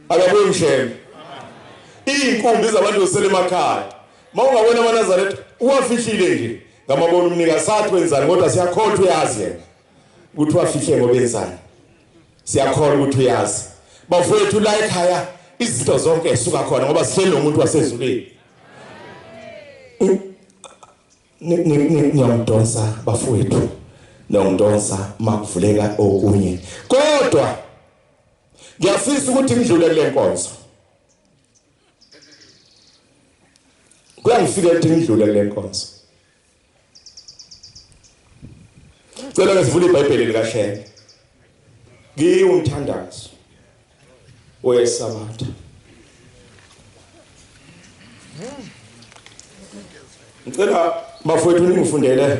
Akabuyi mshembe. Izinkumbi zabantu zisele emakhaya. Mawungabona amaNazaretha uwafihlile nje. Ngamabona umnika sathi wenzani kodwa siyakholwa uyazi yena. Ukuthi wafihle ngoba enzani. Siyakholwa ukuthi uyazi. Bafowethu la ekhaya izinto zonke esuka khona ngoba sihleli nomuntu wasezulwini. Niyamdonsa bafowethu. Niyamdonsa makuvuleka okunye. Kodwa ngiyafisa ukuthi ngidlule kule nkonzo. Kuyangifika ukuthi ngidlule kule nkonzo. Cela ke sivule iBhayibheli likaShembe. Ngiwumthandazo weSabatha. Ngicela bafowethu ningifundele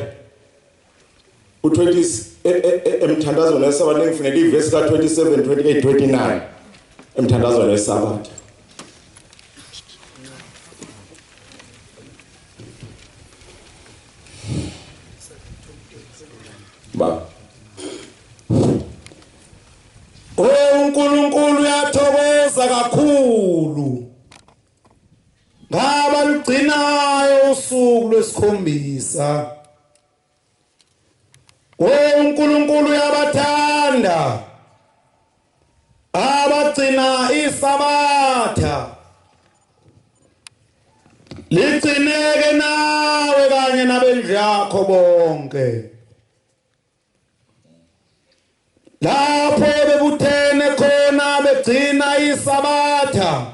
u20 emthandazweni weSabatha, ningifundele ivesi ka27, 28, 29 emthandazweni weSabatha. Ba. uNkulunkulu uyathokoza kakhulu ngaba lugcinayo usuku lwesikhombisa. uNkulunkulu uyabathanda abagcina isabatha. Ligcineke nawe kanye nabendlu yakho bonke. Lapho bebuthene khona begcina isabatha,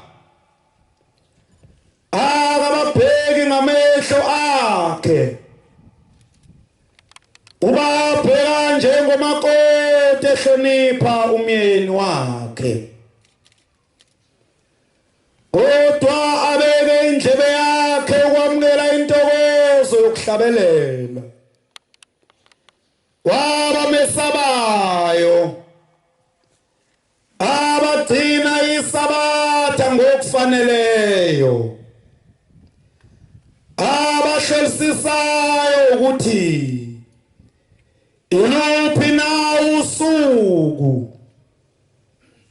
akababheki ngamehlo akhe, ubabheka njengomakoti ehlonipha umyeni wakhe. Kodwa abeke indlebe yakhe ukwamukela intokozo yokuhlabelela kwabamesabayo, abagcina isabatha ngokufaneleyo, abahlolisisayo ukuthi iluphi na usuku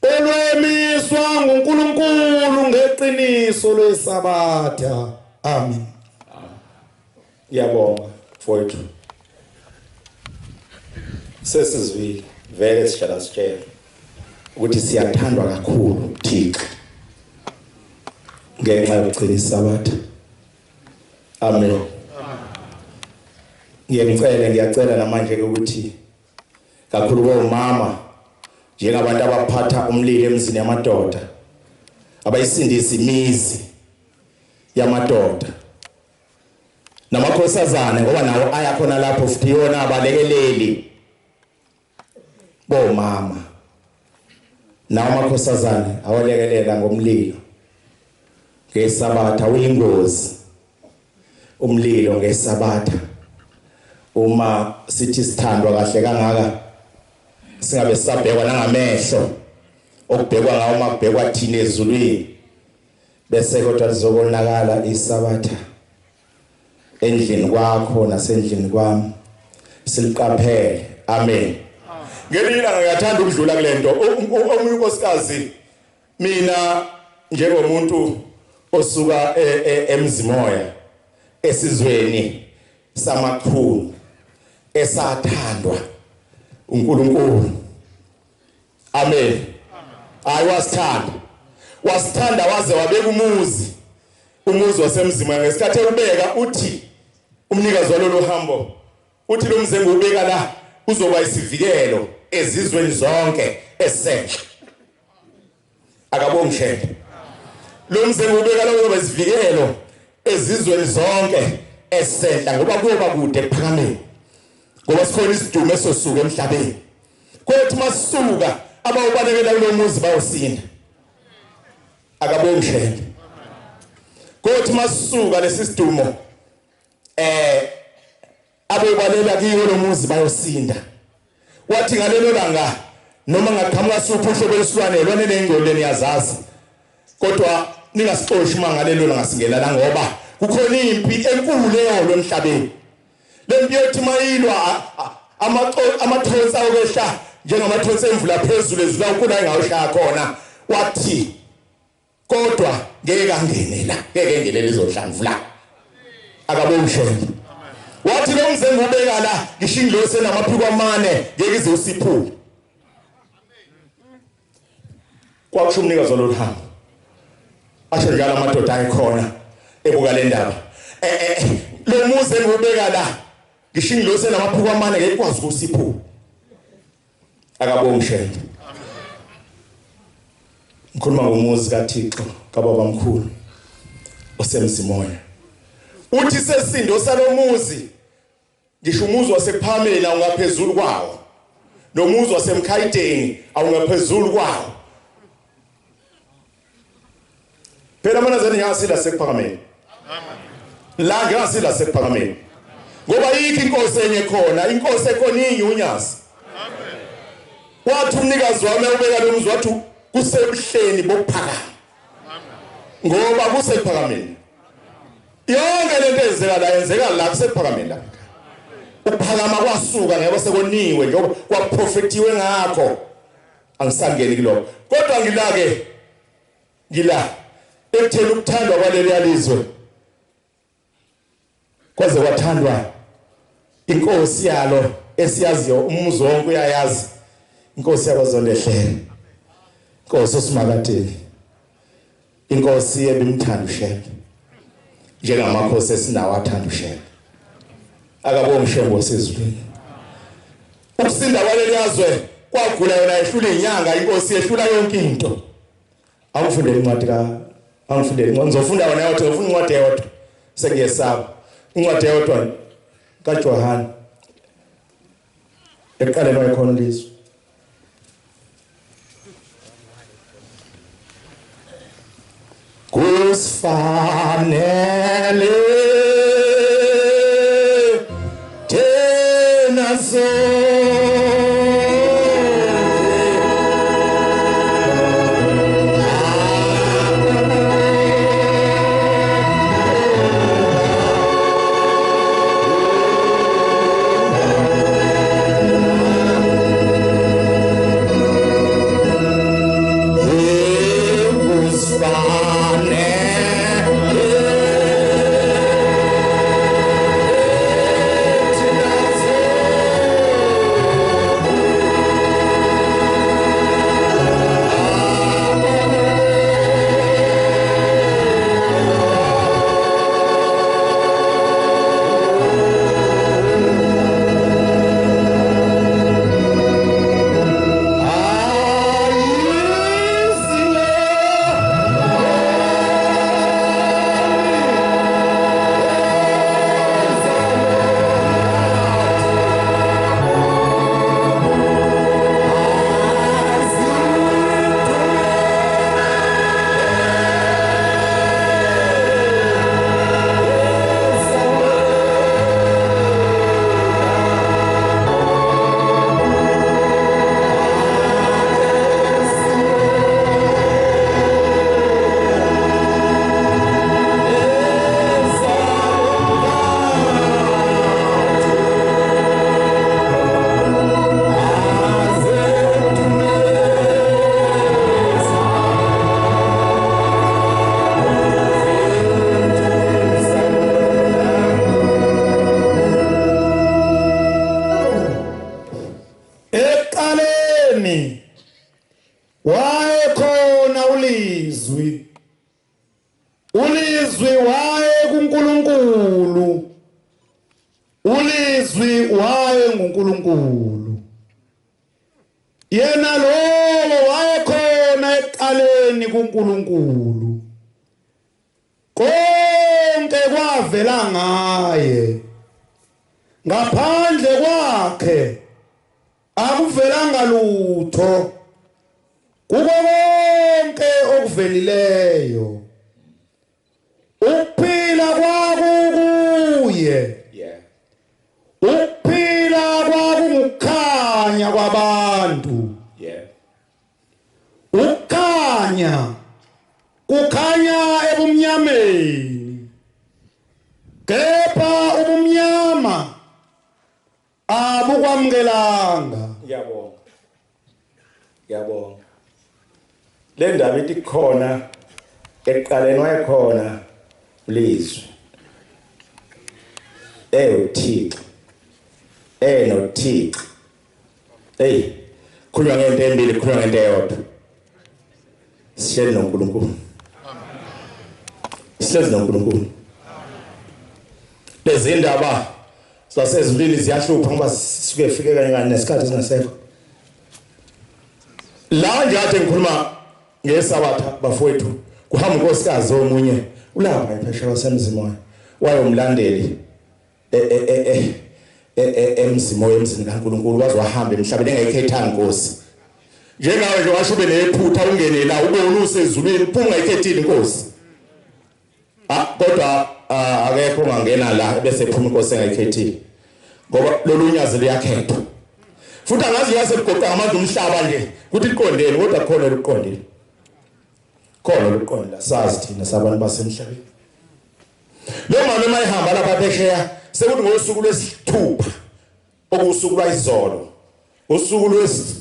olwemiswa nguNkulunkulu ngeqiniso lwesabatha. Amen. Ngiyabonga mfowethu. Sesizwile vele sihlala sitshela ukuthi siyathandwa kakhulu Thixo ngenxa yokugcina isabatha. Amen. Ngiyacela, ngiyacela namanje ke ukuthi kakhulu komama njengabantu abaphatha umlilo emzini yamadoda, abayisindisa imizi yamadoda namakhosazane, ngoba nawo aya khona lapho futhi yona abalekeleli bomama nawo amakhosazane awalekelela ngomlilo ngesabatha. Uyingozi umlilo ngesabatha. Uma sithi sithandwa kahle kangaka, Singabe sisabhekwa nangamehlo okubhekwa ngawo makubhekwa thina ezulwini. Bese kodwa lizokonakala iSabatha endlini kwakho nasendlini kwami, siliqaphele. Amen. Ngelinye ilanga ngiyathanda ukudlula kulento. Omunye unkosikazi, mina njengomuntu osuka eMzimoya, esizweni samakhulu esathandwa uNkulunkulu. Amen. Hayi, wasithanda, wasithanda waze wabeka umuzi waseMzimoya. Ngesikhathi ewubeka, uthi umnikazi walolu hambo, uthi lo mzi engiwubeka la uzoba isivikelo ezizweni zonke esenhla. Akabongi Shembe. Lo mzi engiwubeka la uzoba isivikelo ezizweni zonke esenhla, ngoba kuyoba kude ekuphakameni, ngoba sikhona isidumo esosuka emhlabeni. Kothi masisuka, abawubalekela kulo muzi bayosinda. Akabongi Shembe. Kothi masisuka lesi sidumo, abebalela kiwo lo muzi bayosinda. Wathi ngalelo langa, noma ngaqhamuka suphi uhlobo lesilwane lwane nengcole, niyazazi, kodwa ningasixoshi uma ngalelo langa singena la, ngoba kukhona impi enkulu eyolo emhlabeni. Le mpi yothi mayilwa, amathonsi ayokwehla njengamathonsi emvula phezulu ezula ukhula engawushaya khona. Wathi kodwa ngeke angene la, ngeke engene lezonhlamvu la. Akabongi Shembe. Wathi lo mzi engubeka la, ngisho ingilosi enamaphiko amane ngeke ize usiphule. Kwakusho umnikazi walolu hambo, asho njalo amadoda ayekhona ebuka le ndaba. Lo muzi engiwubeka la, ngisho ingilosi enamaphiko amane ngeke ikwazi ukusiphula. Akabongi Shembe. Ngikhuluma ngomuzi kaThixo kababa mkhulu oseMzimoya. Uthi sesindo salomuzi, ngisho umuzi waseKuphakameni awungaphezulu kwawo, nomuzi waseMkhayideni awungaphezulu kwawo. Phela amaNazaretha ngingasila sekuPhakameni la, ngingasila sekuPhakameni, ngoba yikho inkosi enye khona, inkosi ekhona inye, uNyazi. Wathi umnikazi wami ubeka lo mzi, wathi kusebuhleni bokuphakama, ngoba kuseKuphakameni. Yonke lento eyenzeka la, yenzeka la kuseKuphakameni la. Ukuphakama kwasuka ngeke sekoniwe, njengoba kwaprofetiwe ngakho. Angisangeni kuloko, kodwa ngila ke, ngila ekutheni ukuthandwa kwaleli yalizwe kwaze kwathandwa inkosi yalo esiyaziyo, umuzi wonke uyayazi, inkosi yakwaZondehlele, inkosi uSimakadeni, inkosi ebimthanda uShembe njengamakhosi esinawo athanda uShembe. Akabongi Shembe wasezulwini. Ukusinda kwaleli yazwe kwagula yona, ehlula inyanga, inkosi yehlula yonke into. Angifundele incwadi ka, angifundele incwadi, ngizofunda wona yodwa, ngifuna incwadi eyodwa, sengiyesaba. Incwadi eyodwa kaJohane. Ekuqaleni wayekhona ilizwi. Kusifanele thina sonke. Kusifanele. Ekuqaleni wayekhona uLizwi, uLizwi waye kuNkulunkulu, uLizwi waye nguNkulunkulu. Yena lowo wayekhona ekuqaleni kuNkulunkulu. Konke kwavela ngaye, ngaphandle kwakhe akuvelanga lutho. Kuko konke okuvelileyo ukuphila kwakukuye, ukuphila kwakungukukhanya kwabantu. Ukukhanya kukhanya ebumnyameni, kepha ubumnyama abukwamukelanga. Ngiyabonga, ngiyabonga. Le ndaba ithi khona ekuqaleni wayekhona uLizwi, uThixo, enoThixo. Hey, khulunywa ngento embili, khulunywa ngento eyodwa. Sihleli noNkulunkulu. Sihlezi noNkulunkulu. Lezi ndaba zasezulwini ziyahlupha ngoba sisuke fike kanye kanye nesikhathi singasekho. La nje ade ngikhuluma ngesabatha bafowethu, kuhamba unkosikazi omunye ulapha ephesheya wasemzimoya, wayomlandeli emzimoya emzini kaNkulunkulu, waze wahamba emhlabeni engayikhethanga inkosi. Njengawe nje washo ube nephutha ungene la ubone usezulwini uphuma ungayikhethile inkosi. Kodwa akekho ongangena la bese ephuma inkosi engayikhethile, ngoba lolu nyazi luyakhethwa. Futhi angazi yasebugoqa ngamandla umhlaba nje ukuthi liqondeni, kodwa khona luqondile, khona luqondile. Sazi thina sabantu basemhlabeni. Lo mama mayihamba lapha phesheya sekuthi ngosuku lwesithupha, okusuku lwayizolo, usuku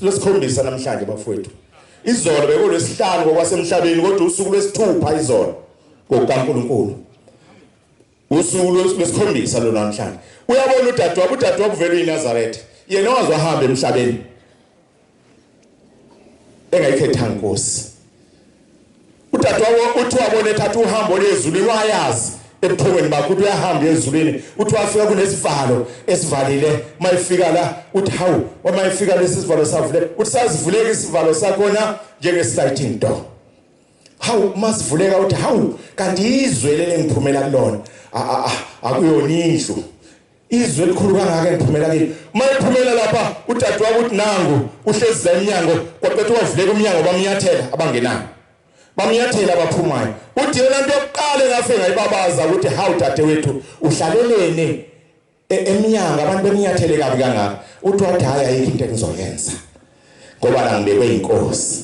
lwesikhombisa namhlanje bafowethu. Izolo bekulwesihlanu ngokwasemhlabeni, kodwa usuku lwesithupha izolo ngokukaNkulunkulu, usuku lwesikhombisa lo namhlanje. Uyabona udadewabo, udadewabo uvela eNazaretha, yena waze wahamba emhlabeni engayikhethanga inkosi. Udadewabo uthi wabona ethatha uhambo lwezulwini, wayazi ebuthongweni bakhe ukuthi uyahamba ezulwini. Uthi wafika kunesivalo esivalile, mayifika la uthi hawu, mayifika lesi sivalo savuleka, uthi sazivuleka isivalo sakhona njenge-sliding door. Hawu, masivuleka uthi hawu, kanti izwe leli engiphumela kulona akuyona indlu, izwe elikhulu kangaka engiphumela kilo. Mayiphumela lapha udadewabo uthi nangu uhlezi la emnyango, kwaqeda wavuleka umnyango, bamnyathela abangenayo, bamnyathela abaphumayo. Uthi yena into yokuqala engafike ngayibabaza ukuthi hawu dadewethu uhlaleleni emnyango abantu bemnyathele kabi kangaka. Uthi wathi hayi, ayikho into engizoyenza ngoba la ngibekwe inkosi,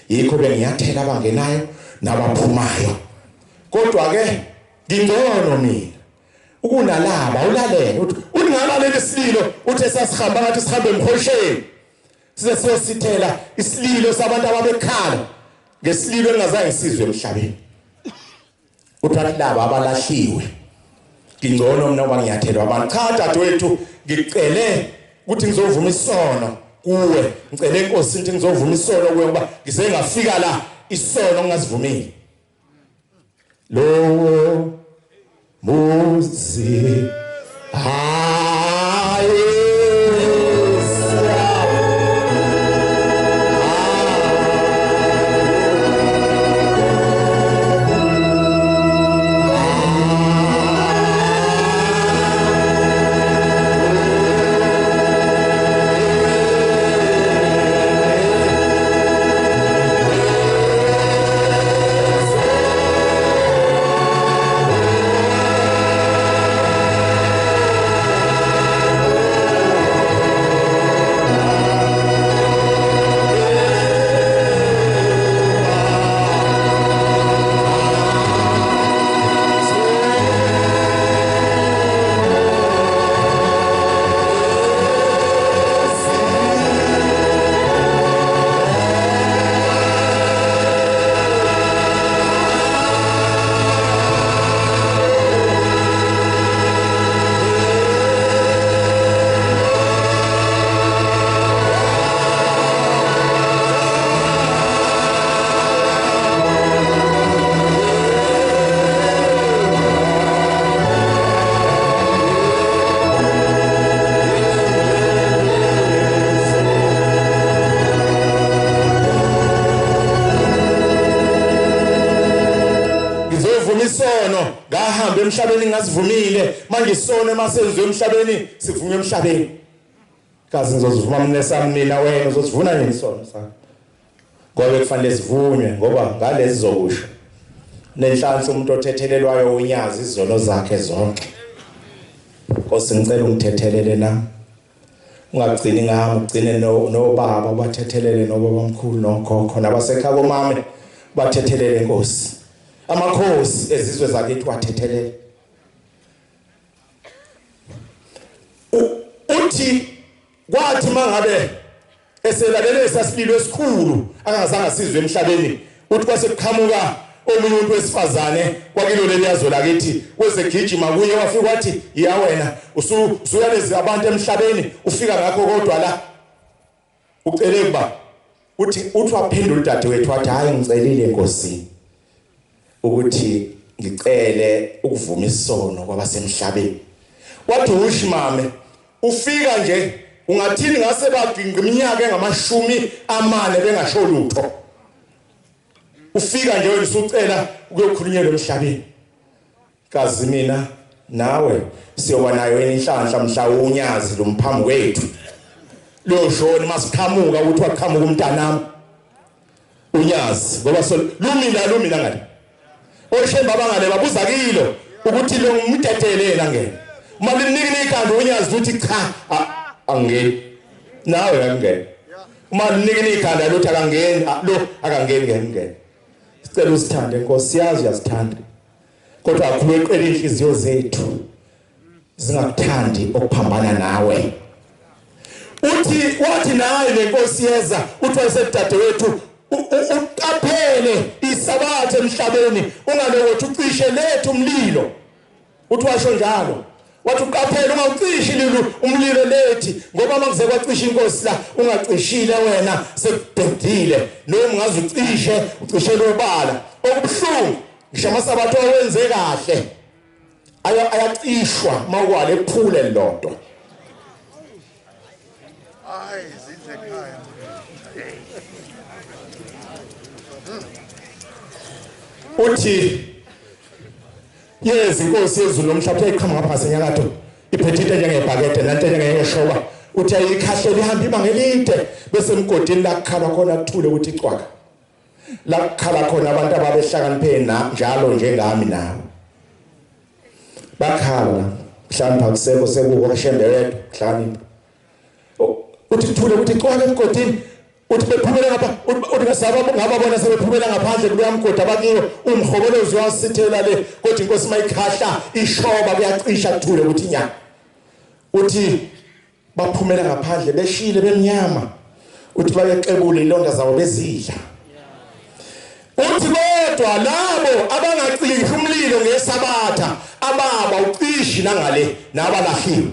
yikho benginyathela abangenayo nabaphumayo, kodwa ke ngingcono mina ukunalaba. Ulalele uthi ungalalela isililo, uthi sasihamba ngathi sihambe emhosheni size siyosithela isililo sabantu ababekhala ngesililo engingazange sizwe emhlabeni. Uthi laba abalahliwe, ngingcono mina ngoba ngiyathelwa abantu. Cha dadewethu, ngicele ukuthi ngizovuma isono kuwe, ngicele inkosi ukuthi ngizovuma isono kuwe ngoba ngisengafika la isono ngingasivumile. Lowo muzi isono ngahamba emhlabeni ngasivumile, manje isono emasenziwe emhlabeni sivunywe emhlabeni. Kazi ngizozivuma mina sami mina, wena uzosivuna nini isono sakho? Ngoba kufanele sivunywe, ngoba ngalezi zokusho nenhlanhla umuntu othethelelwayo unyazi izono zakhe zonke. Nkosi ngicela ungithethelele na, ungagcini ngami, ugcine nobaba ubathethelele, nobabamkhulu nokhokho nabasekhaya komame bathethelele Nkosi. Amakhosi ezizwe zakithi wathethelele. Uthi kwathi mangabe eselalele esasililo esikhulu angazange asizwe emhlabeni, uthi kwase kuqhamuka omunye umuntu wesifazane kwakilo leliyazo lakithi, wezegijima kuye wafika wathi ya wena usuyalezi abantu emhlabeni ufika ngakho kodwa la ucele kuba. Uthi waphendula udadewethu wathi hayi ngicelile enkosini ukuthi ngicele ukuvuma isono kwabasemhlabeni. Wathi ushi mame ufika nje ungathini ngase baginqa iminyaka engamashumi 40 bengasho lutho, ufika nje wena usucela ukuyokhulunyelwa emhlabeni. Kazi mina nawe siyoba nayo inhlanhla mhla unyazi lomphambi kwethu loshoni masiqhamuka ukuthi waqhamuka umntanami unyazi, ngoba so lumina lumina ngale oshemba bangale babuza kilo ukuthi lo ngimdedelela ngena uma linika ikhanda unyazi uthi cha angeni nawe akungeni, uma linika ikhanda lothi akangeni lo akangeni ngene. Sicela usithande Nkosi, siyazi uyasithanda, kodwa akhubeqela inhliziyo zethu zingakuthandi okuphambana nawe. Uthi wathi naye lenkosi yeza, uthi wayesedadewethu uqaphele isabatha emhlabeni ungalokothi ucishe lethu umlilo. Uthi washo njalo, wathi uqaphele ungawucishi lilo umlilo lethi, ngoba makuze kwacisha inkosi la ungacishile wena sekubhedile, noma ungaze ucishe ucishele ubala. Okubuhlungu ngisho amasabatha owenze kahle ayacishwa mawukwale ephule lodwa. Hayi zidle ekhaya. Uthi yezi inkosi yezulu nomhlaba eqhamuka ngapha ngasenyakatho iphethe into njengebhakede nanto njengeshoba, uthi ayikhahlela ihamba ibanga elide bese emgodini la kukhala khona kuthule ukuthi icwaka la kukhala khona abantu ababehlakaniphe na njalo njengami nawe bakhala mhlawumbe akusekho sekuko shembe wedwa mhlawumbe. Uthi kuthule ukuthi icwaka emgodini, uthi bephumela ngapha, uthi ngasaba ngababona sebephumela ngaphandle kuloya mgodi abakiyo, umhobolozi wasithela le, kodwa inkosi mayikhahla ishoba kuyacisha kuthule ukuthi nya. Uthi baphumela ngaphandle beshile bemnyama, uthi bayexebula ilonda zabo bezidla. Uthi kodwa labo abangacishi umlilo ngesabatha ababa ucishi nangale nabalahliwe,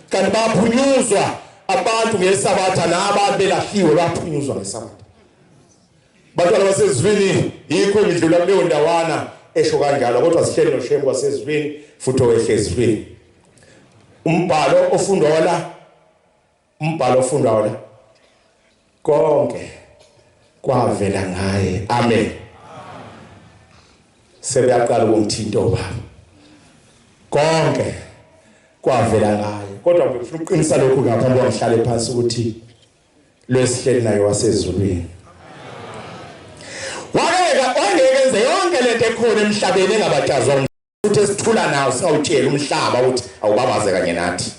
kanti baphunyuzwa abantu ngesabatha nababelahliwe baphunyuzwa ngesabatha. Bantwana basezulwini, yikho ngidlula kuleyo ndawana esho kanjalo, kodwa sihleli noShembe wasezulwini futhi owehle ezulwini. Umbhalo ofundwa la, umbhalo ofundwa la, konke kwavela ngaye. Amen. Sebeyaqala ukungithinta obaba, konke kwavela ngaye. Kodwa ngifuna ukuqinisa lokhu ngaphambi kokuhlale phansi ukuthi lwesihleli naye wasezulwini wangeke enze yonke lento ekhona emhlabeni engabatshazwa futhi esithula nawo singawutshela umhlaba ukuthi awubabaze kanye nathi.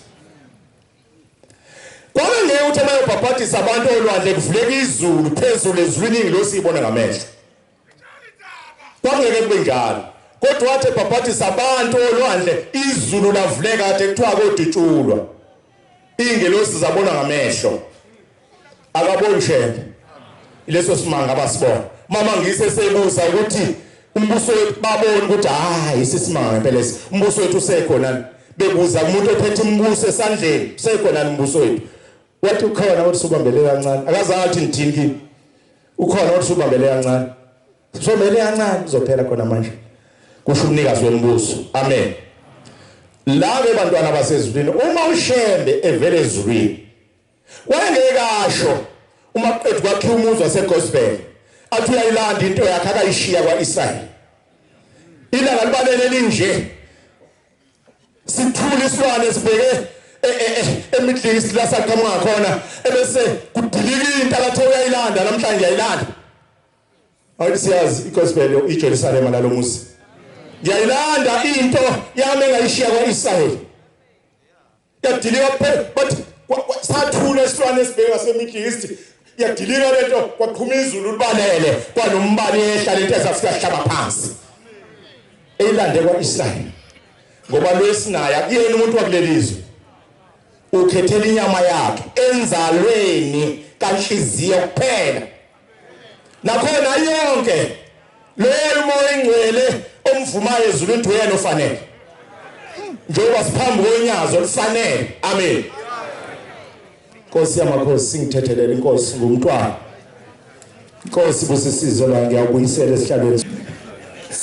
Kwangeke ukuthi abayobhabhadisa abantu olwandle kuvuleka izulu phezulu ezulwini ingilosi ibona ngamehlo, kwangeke kube njalo. Kodwa wathi ebhabhadisa abantu olwandle izulu lavuleka kade kuthiwa kodutshulwa, ingelosi zabona ngamehlo. Akaboni Shembe leso simanga abasibona. Mama ngise sebuza ukuthi umbuso wethu, babona ukuthi hayi isisimanga ngempela lesi, umbuso wethu usekhona. Bebuza umuntu ophethe umbuso esandleni, usekhona umbuso wethu? Wathi ukhona, wathi subambele kancane. Akazange athi ngithini kimi, ukhona, wathi subambele kancane, sobambele kancane uzophela khona manje, kusho umnikazi wombuso. Amen. La ke bantwana basezulwini, uma uShembe evele ezulwini wayengekasho uma qedwa kwakhiwa umuzi waseGospel athi uyayilanda into yakhe akayishiya kwaIsrael. Ilanga libalele linje, sithule isilwane sibheke eMiddle East la saqhamuka khona, ebese kudilika into abathe uyayilanda namhlanje uyayilanda. Ayithi siyazi igospel iJerusalema nalomuzi. Ngiyayilanda into yami engayishiya kwaIsrayeli. Yadilika but sathula isilwane esibheke ngaseMiddle East. Yadilika lento kwaqhuma izulu libalele kwanombani ehla lento ezafika hlaba phansi. Eyilande kwaIsrayeli. Ngoba lwesinaye akuyena umuntu wakulelizwe. Ukhethela inyama yakhe enzalweni kanhliziyo kuphela. Nakhona yonke loyo moya engcwele omvumayo ezulwini uyena ofanele. Njengoba siphambi konyazo olufanele. Amen. Nkosi yamakhosi, singithethelele inkosi ngumntwana. Inkosi busisizwe la, ngiyakubuyisela esihlalweni.